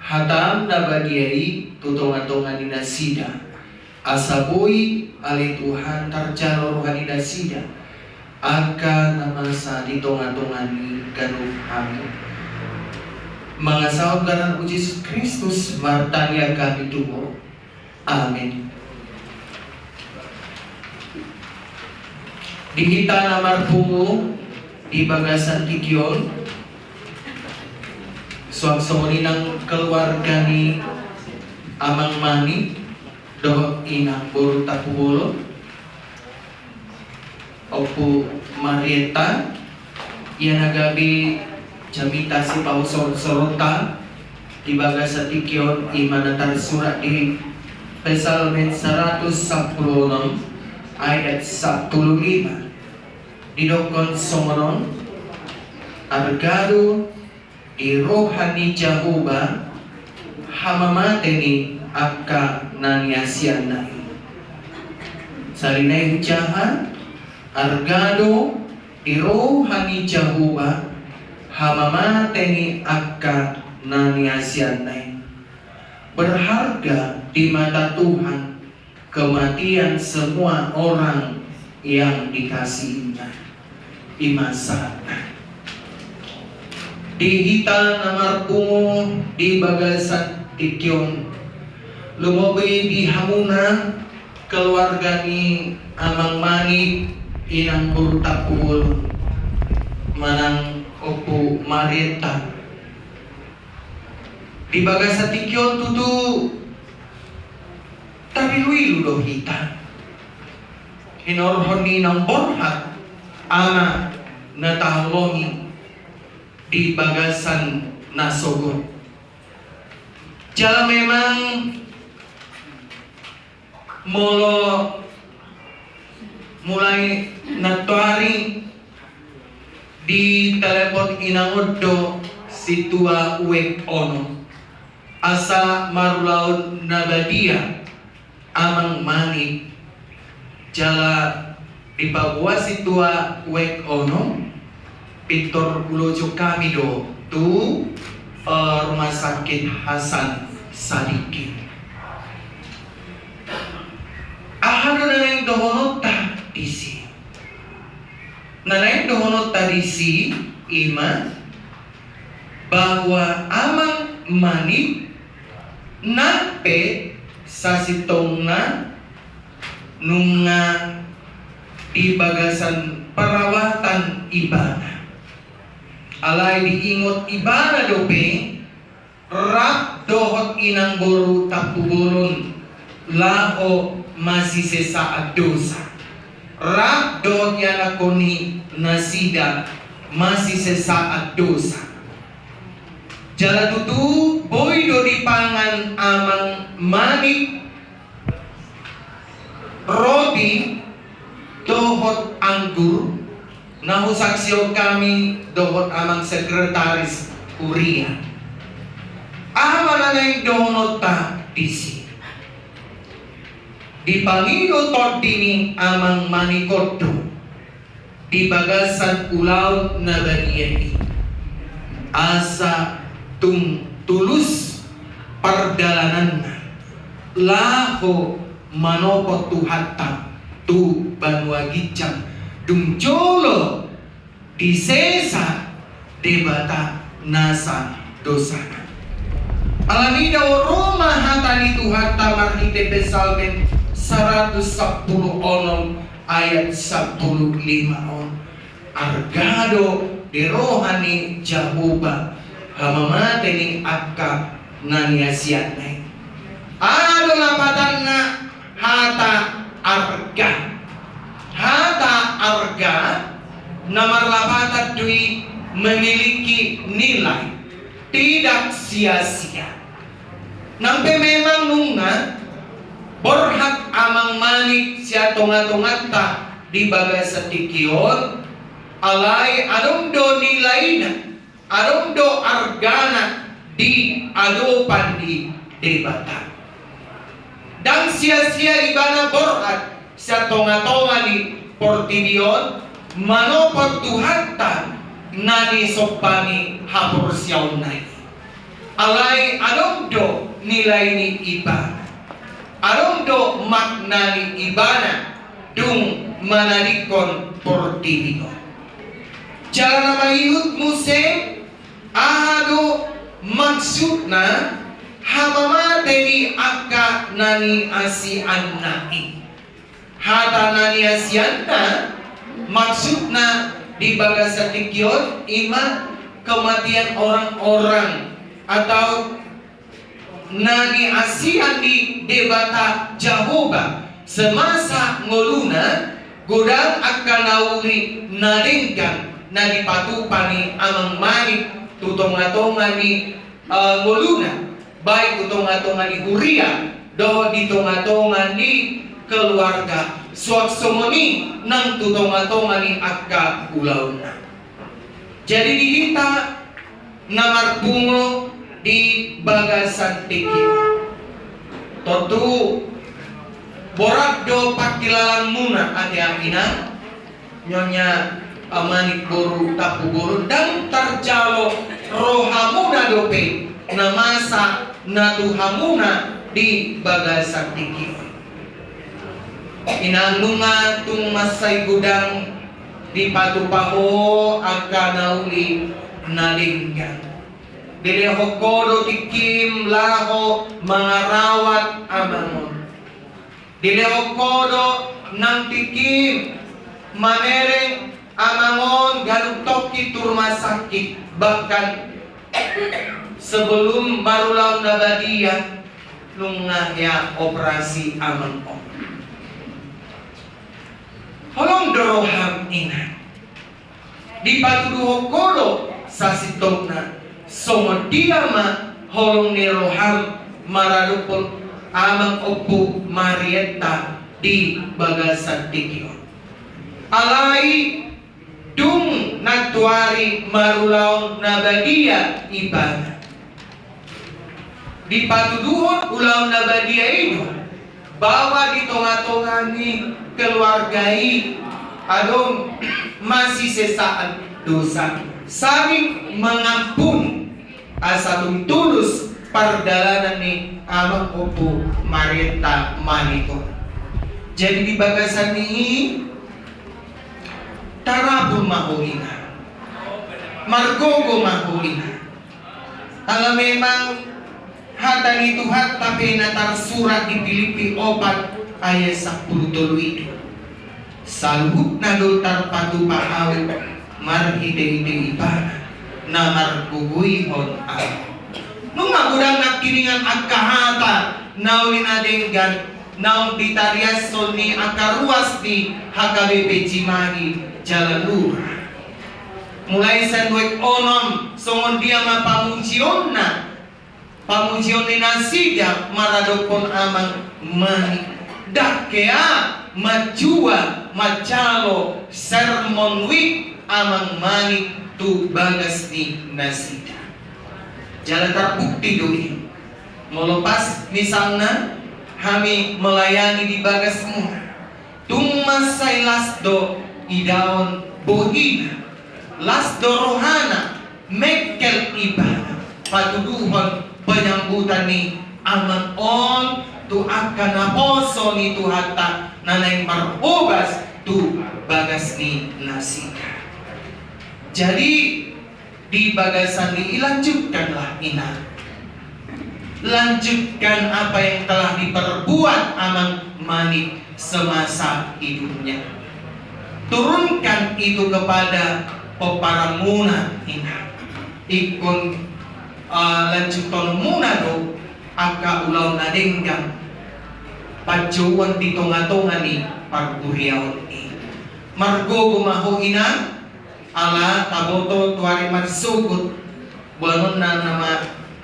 hataM na badia i tu tongatonga ni nasida, asa boi ale Tuhan tarjalo roha ni nasida angka na masa di tongatonga ni ganup hami. Mangasahon goarna Jesus Kristus martangiang hami tu Ho. Amen. Di hita na marpungu di bagasan tingki on, suang songon i nang keluarga ni amang Manik dohot inang boru Tampubolon, Ompu Marietta, ia na gabe jamita sipahusorhusoronta di bagasan tingki on, ima na tarsurat di Psalmen saratus sampulu onom ayat sampulu lima. Didokkon songon on: Arga do di roha ni Jahowa hamamate ni angka na niasianna i. Sari nai hujaha: Arga do di roha ni Jahowa hamamate ni angka na niasianna i. Berharga di mata Tuhan kematian semua orang yang dikasihi-Nya. Ima sahatna. Di hita na marpungu di bagasan tingki on, lumobi di hamuna keluarga ni amang Manik, inang boru Tampubolon manang Ompu Marietta. Di bagasan tingki on tutu tariluilu do hita hinorhon ni naung borhat ama na taholongi di bagasan na sogot. Jala memang molo mulai nantoari ditelepon inang on do sintua uek onom asa marulaon na badia amang Manik. Jala dipaboa sintua uek onom, pintor hulojo hami do tu, eh, Rumah Sakit Hasan Sadikin. Aha do na naeng dohononta disi? Na naeng dohononta disi ima bahwa amang Manik nang pe sasintongna nunga di bagasan perawatan ibana. Alai diingot ibana dope rap dohot inang boru Tampubolon laho masisesaan dosa. Rap dohot ianakhon ni nasida masisesaan dosa. Jala tutu boi do dipangan amang Manik roti dohot anggur na husaksihon hami dohot amang sekretaris kuria. Aha ma na naeng dohononta disi? Dipangido tondi ni amang Manik on do di bagasan ulaon na badia i asa tung tulus pardalananna laho manopot Tuhanta tu banua ginjang, dung jolo disesa Debata nasa dosana. Alani i do ro ma hata ni Tuhanta marhite Psalmen saratus sampulu onom ayat sampulu lima on. Arga do di roha ni Jahowa hamamate ni angka na niasianna i. Aha do lapatanna hata arga? Hata arga na marlapatan do i memiliki nilai, tidak sia-sia. Nang pe memang nunga borhat Amang Manik sian tonga-tonganta di bagasan tingki on, alai adong do nilaina, adong do argana di adopan ni Debata. Ndang sia-sia ibana borhat sian tonga-tonga ni portibi on, manopot Tuhanta na nisombani haporseaonna i. Alai adong do nilai ni ibana, adong do makna ni ibana dung manadingkon portibi on. Jala na mangihut muse, aha do maksudna hamamate ni angka na niasianna i? Hata na niasianna, maksudna di bagasan tingki on, i ma kematian orang-orang atau na niasian ni Debata Jahowa semasa ngoluna, godang angka na uli na denggan na dipatupa ni Amang Manik tu tonga-tonga ni, eh, ngoluna, baik tu tonga-tonga ni huria dohot di tonga-tonga ni keluarga, suang songon i nang tu tonga-tonga ni angka ulaonna. Jadi di hita na marpungu di bagasan tingki on, tontu borat do pangkilalaanmuna ate inang, nyonya Manik boru Tampubolon, ndang tarjalo rohamuna dope na masa na tu hamuna di bagasan tingki on. Inang, nunga tung mansai godang dipatupa ho angka na uli na denggan. Dilehon ho do tingkim laho mangarawat amang on. Dilehon ho do nang tingkim mamereng amang on ganup tongkin tu rumah sakit, bahkan sebelum marulaon na badia nunga hea operasi amang on. Holong do roham, inang. Dipatuduhon ho do sasintongna songon dia ma holong ni roham maradophon amang Ompu Marietta di bagasan tingki on. Alai dung nantuari marulaon na badia ibana, dipatuduhon ulaon na badia i do bahwa di tonga-tonga ni keluarga i adong masisesaan dosa, saling mengampuni, asa tung tulus pardalanan ni amang Ompu Marietta Manik on. Jadi di bagasan ni i, tarapul ma ho, inang. Margogo ma ho, inang. Ala memang hata ni Tuhanta pe na tarsurat di Pilipi opat ayat sampulu tolu i do: Saluhutna do tarpatupa ahu marhite-hite Ibana na margogoihon ahu. Nunga godang nangkiningan angka hata na uli na denggan naung ditariashon ni angka ruas ni H K B P Cimahi jala lurah. Mulai sian dua onom, songon dia ma pamujionna, pamujion ni nasida maradophon amang Manik. Ndang hea manjua manjalo Sermon Week amang Manik tu bagas ni nasida. Jala tarbukti do i. Molo pas misalna hami melayani di bagasmuna, tung mansai las do idaon bohina, las do rohana, mengkel ibana patuduhon penyambutan ni amang on tu angka naposo ni Tuhanta na naeng marhobas tu bagas ni nasida. Jadi, di bagasan ni i, lanjutkanlah, inang. Lanjutkan apa yang telah diperbuat amang Manik semasa hidupnya. Turunkan itu kepada pomparanmuna, Inang. Ingkon, eh, lanjutkonmuna do angka ulaon na denggan panjouon di tongatonga ni parhuriaon i. Margogo ma ho, Inang, ala taboto tu ari marsogot, boanonna nama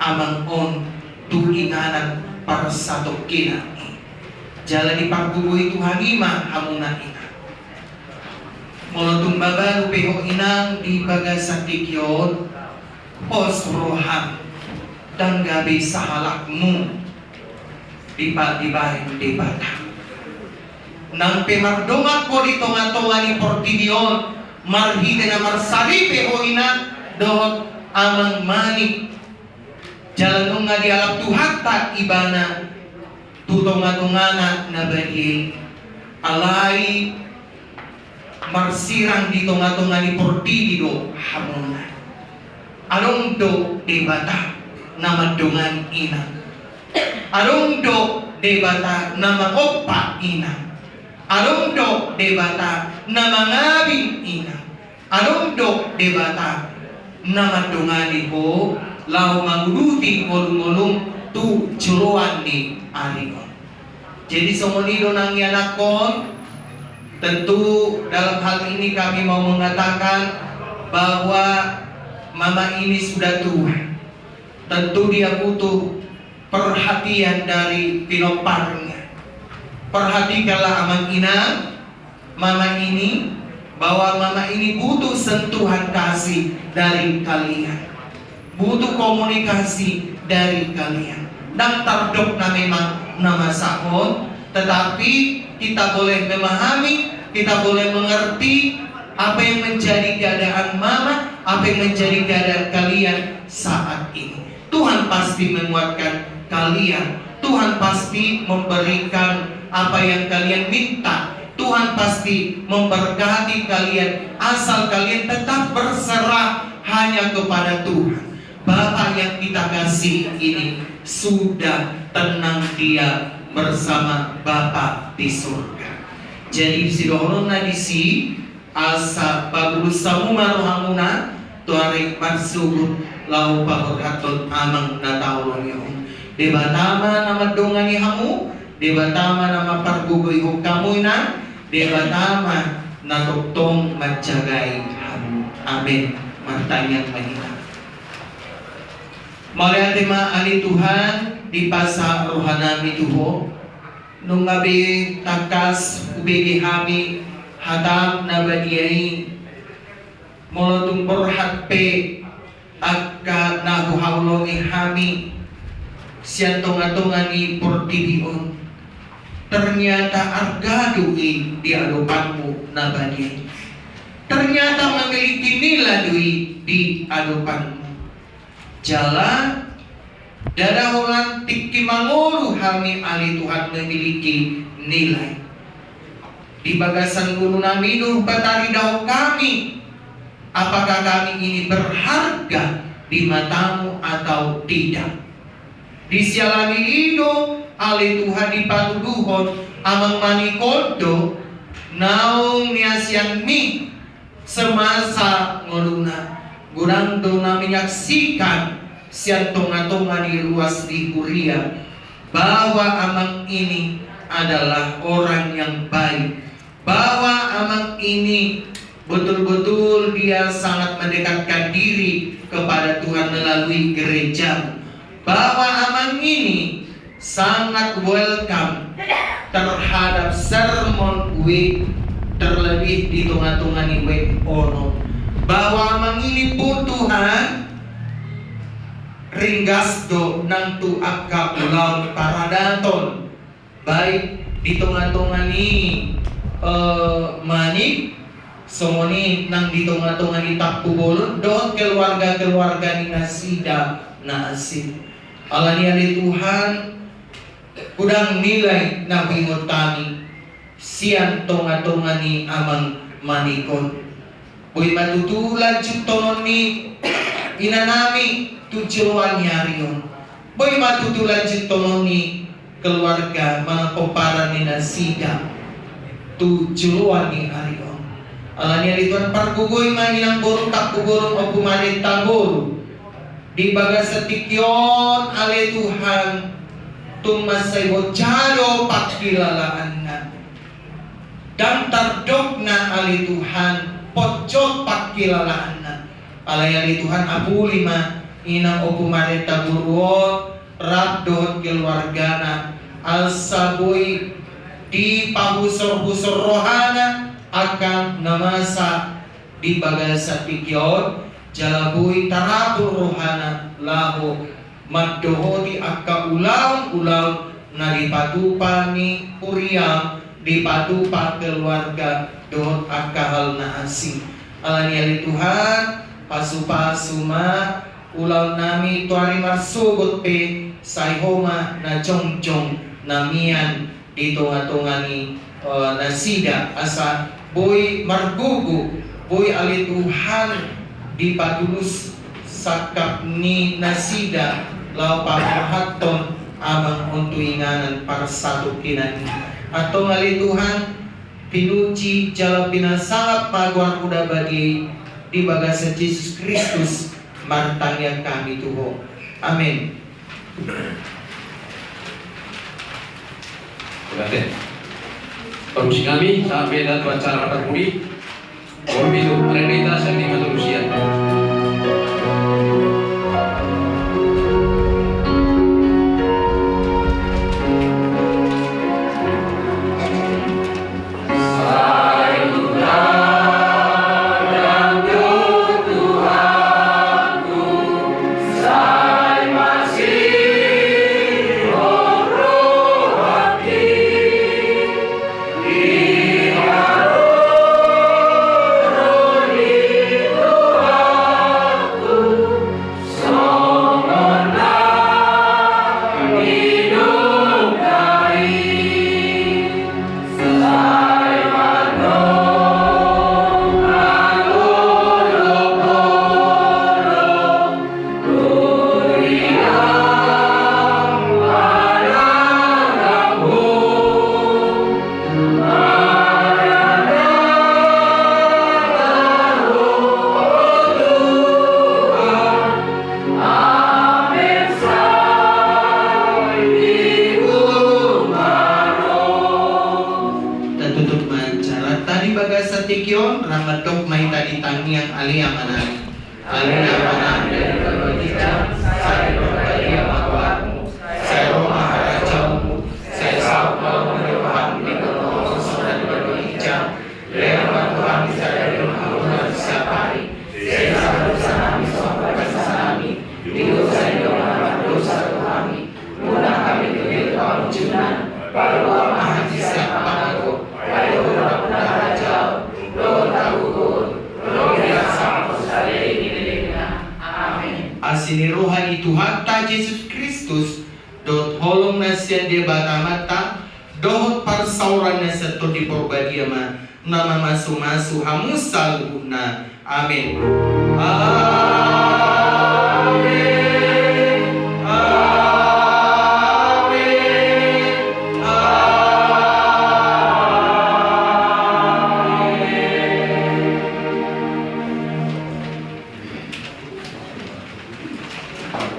amang on tu inganan parsatongkinan i. Jala dipargogoi Tuhan i ma hamuna, Inang. Molo tung mabalu pe ho, Inang, di bagasan tingki on, pos roham, ndang gabe sahalakmu dipa-, dibahen Debata. Nang pe mardongan ho di tongatonga ni portibi on, marhite na marsaripe ho, Inang, dohot amang Manik, jala nunga dialap Tuhanta ibana tu tongatongana na badia i. Alai marsirang di tongatonga ni portibi do hamuna. Adong do Debata na mandongani, Inang. Adong do Debata na mangompa, Inang. Adong do Debata na mangabing, Inang. Adong do Debata na mandongani ho laho manguduti ngolungolum tu joloan ni ari on. Jadi songon i do nang ianakhon, tentu dalam hal ini kami mau mengatakan bahwa mama ini sudah tua. Tentu dia butuh perhatian dari pinomparnya. Perhatikanlah, amang inang, mama ini, bahwa mama ini butuh sentuhan kasih dari kalian. Butuh komunikasi dari kalian. Ndang tardok na memang na masa on, tetapi kita boleh memahami, kita boleh mengerti apa yang menjadi keadaan mama, apa yang menjadi keadaan kalian saat ini. Tuhan pasti menguatkan kalian. Tuhan pasti memberikan apa yang kalian minta. Tuhan pasti memberkati kalian, asal kalian tetap berserah hanya kepada Tuhan. Bapak yang kita kasih ini sudah tenang dia bersama Bapa di surga. Jadi, sidohononna disi, asa pagurus hamu ma rohamuna tu ari marsogot laho paborhathon amang na taoloi on. Debata ma na mandongani hamu, Debata ma na mampargogoihon hamu, inang, Debata ma na tongtong manjagai hamu. Amen. Martangiang ma hita. Mauliate ma ale Tuhan, dipasahat rohanami tu Ho. Nunga be tangkas hubege hami hataM na badia i. Molo tung borhat pe angka na huhaholongi hami sian tongatonga ni portibi on, ternyata arga do i di adopanMu na badia i. Ternyata memiliki nilai do i di adopanMu. Jala ndada holan tingki mangolu hami ale Tuhan memiliki nilai. Di bagasan ngolunami do hupataridahon hami, apakah kami ini berharga di mataMu atau tidak. Di siala ni i do ale Tuhan dipatuduhon amang Manik on do naung niasianMi semasa ngoluna. Godang do na menyaksikan sian tongatonga ni ruas ni huria bahwa amang ini adalah orang yang baik, bahwa amang ini betul-betul dia sangat mendekatkan diri kepada Tuhan melalui gereja, bahwa amang ini sangat welcome terhadap sermon week, terlebih di tongatonga ni week on, bahwa amang ini pun, Tuhan, ringgas do nang tu angka ulaon paradaton, baik di tongatonga ni, eh, Manik, songon i nang di tongatonga ni Tampubolon dohot keluarga-keluarga ni nasida na asing. Alani i ale Tuhan, godang nilai na huingot hami sian tongatonga ni amang Manik on. Boi ma tutu lanjuthonon ni inanami tu joloan ni ari on. Boi ma tutu lanjuthonon ni keluarga manang pomparan ni nasida tu joloan ni ari on. Alani i ale Tuhan, pargogoi ma inang boru, tampubolon, ompu marenta boru di bagasan tingki on ale Tuhan, tung mansai bonjalo pangkilalaanna. Ndang tardokna ale Tuhan, ponjot pangkilalaanna. Alai ale Tuhan, apuli ma inang ompu marenta boru on rap dohot keluargana, asa boi dipahusorhusor rohana angka na masa di bagasan tingki on, jala boi taratur rohana laho mandohoti angka ulaonulaon na dipatupa ni huriaM, dipatupa keluarga dohot angka hal na asing. Alani i ale Tuhan, pasupasu ma ulaonnami tu ari marsogot pe, sai Ho ma na jongjong na mian di tongatonga ni, eh, nasida, asa boi margogo, boi ale Tuhan dipatulus sangkap ni nasida laho paborhathon amang on tu inganan parsatongkinan i. Antong ale Tuhan, pinuji jala pinasangap ma goarMu na badia i, di bagasan Jesus Kristus martangiang hami tu Ho. Amen. Oke. Parusi hami sampe dalan tu acara parpudi. Boru pitu, marende hita sian lima tolu sia. Tatutup ma acaranta di bagasan tingki on, rap mandok ma hita di tangiang Ale Amanami. Ale Amanami na di banua ginjang, sai diparbadia ma goarMu, sai ro ma harajaonMu, sai saut ma lomo ni rohaM di banua on songon na di banua ginjang. Lehon ma tu hami sadari on hangoluan siapari. Sesa ma dosanami songon panesanami di dosa ni dongan na mardosa tu hami. Unang hami togihon tu pangunjunan, palua ma hami sian pangago. Ai Ho do nampuna harajaon dohot hagogoon dohot harajaon saleleng ni lelengna. Amen. Asi ni roha ni Tuhanta Jesus Kristus, dohot holong na sian Debata Amanta, dohot parsaoran na sian Tondi Porbadia ma na mamasumasu hamu saluhutna. Amen. Amen. Amen. Amen.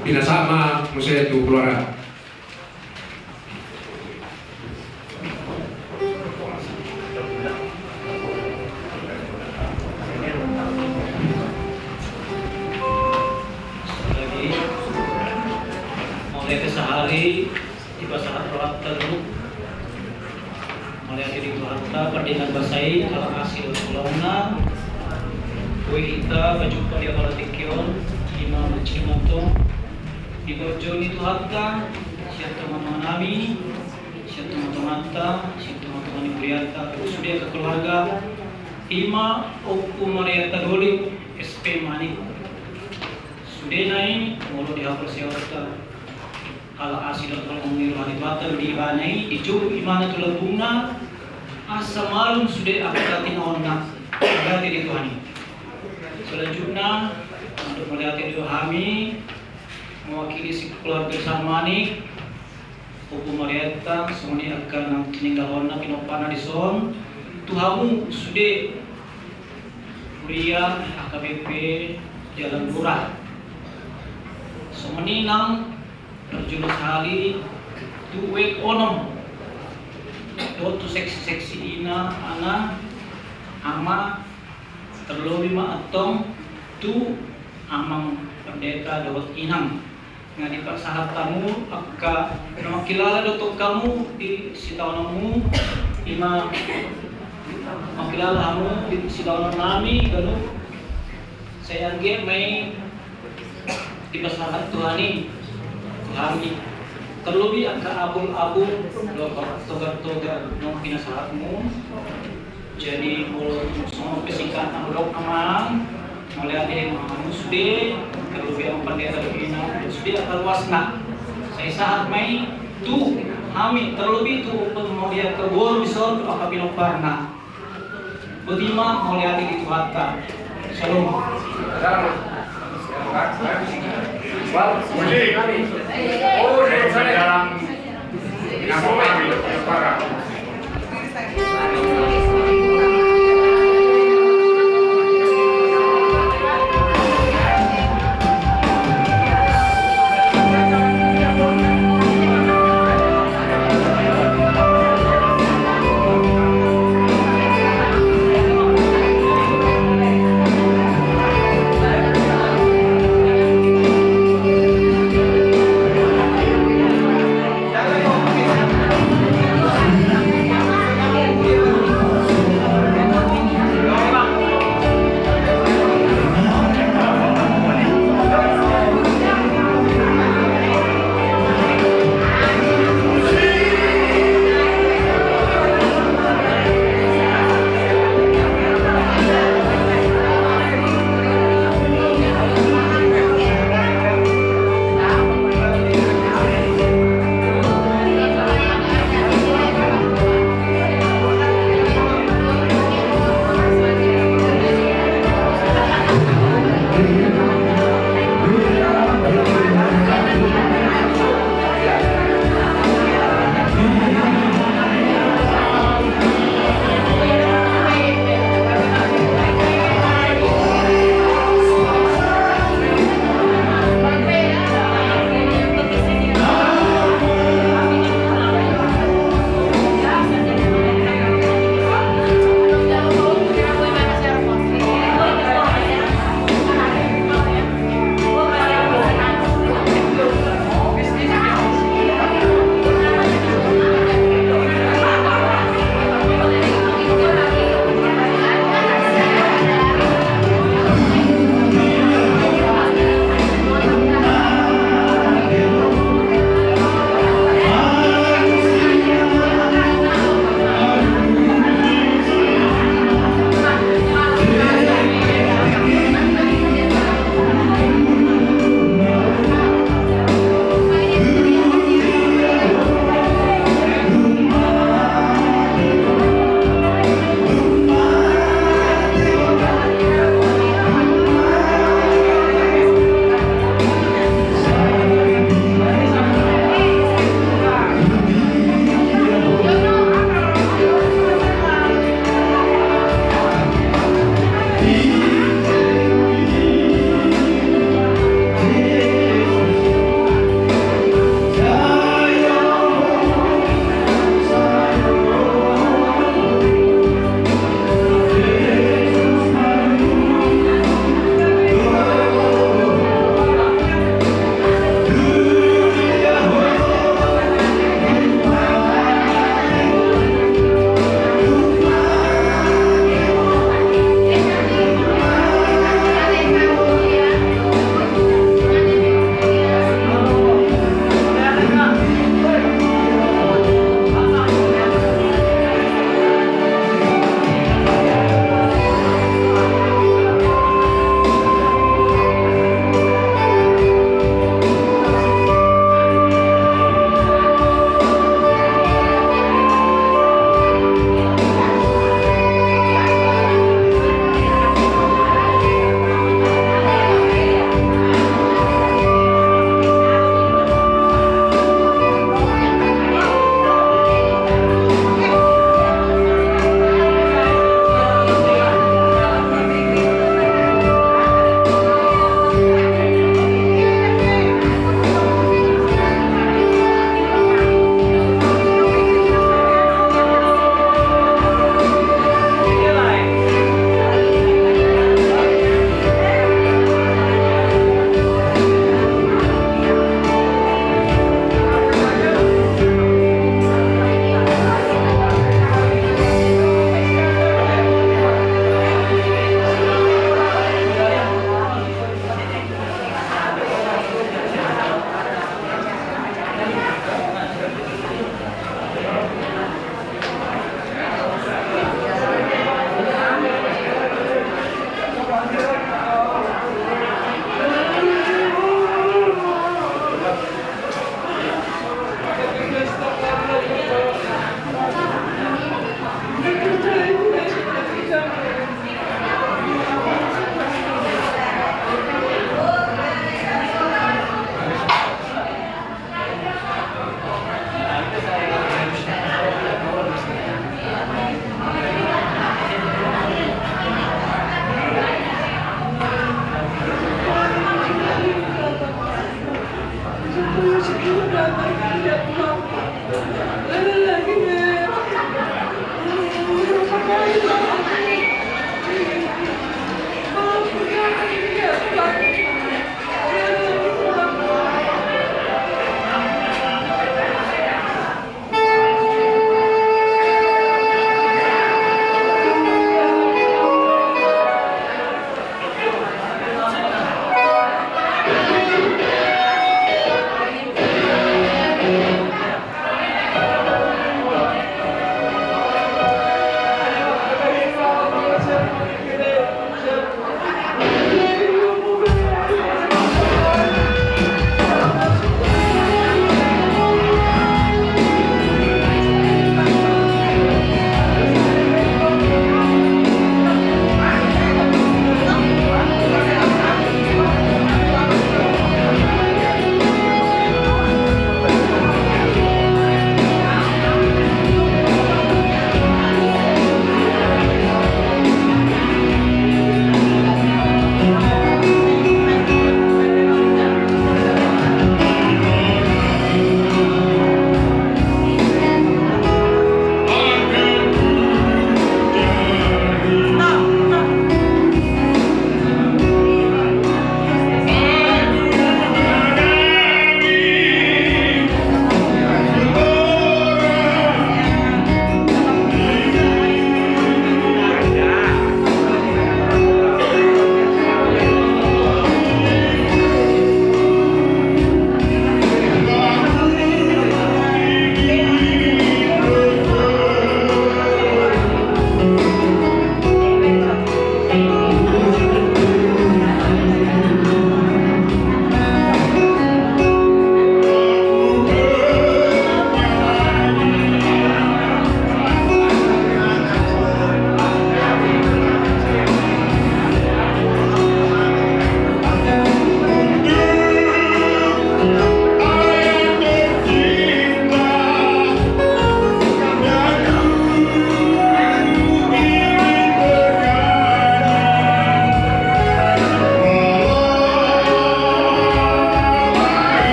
Pinasahat ma muse tu keluarga. Mauliate sahali, dipasahat rohanta tu Tuhanta. Mauliate di Tuhanta, pardenggan basa i, ala asi dohot holongna. Boi hita pajumpa di apala tingki on, ima mansai mantong. Diparjolo ni Tuhanta, sian tongatonganami, sian tongatonganta, sian tongatonga ni hurianta, sude angka keluarga, ima Ompu Marianta Doli, S P Manik. Sudena i, molo di haporseaonta, ala asi dohot holong ni roha ni Tuhanta do di ibana i, dijou ibana tu lambungna, asa malum sude angka tinaonna, mauliate di Tuhan i. Selanjutna, mandok mauliate do hami, mewakili si keluarga Sarmanik, Ompu Marietta, songon i angka na tininggalhonna pinomparna dison, tu hamu sude huria A K B P Jalan Lurah. Songon i nang parjolo sahali tu wijk onom dohot tu seksi-seksi ina, ana, ama, tarlobi ma antong tu amang pendeta dohot inang. Nga dipasahat hamu angka na mangkilala do tong hamu di sitaononmu, ima mangkilala hamu di sitaonon nami ganup. Sai anggiat ma i dipasahat Tuhan i tu hami. Tarlobi angka abul-abul dohot togar-togar na pinasahatmu. Jadi molo songon pe singkat na hudok, amang, mauliate ma hamu sude, tarlobi amang pendeta dohot inang, sude angka ruasna. Sai sahat ma i tu hami, tarlobi tu ompu Marietta boru dison, tu angka pinomparna. Boti ma, mauliate di Tuhanta. Shalom.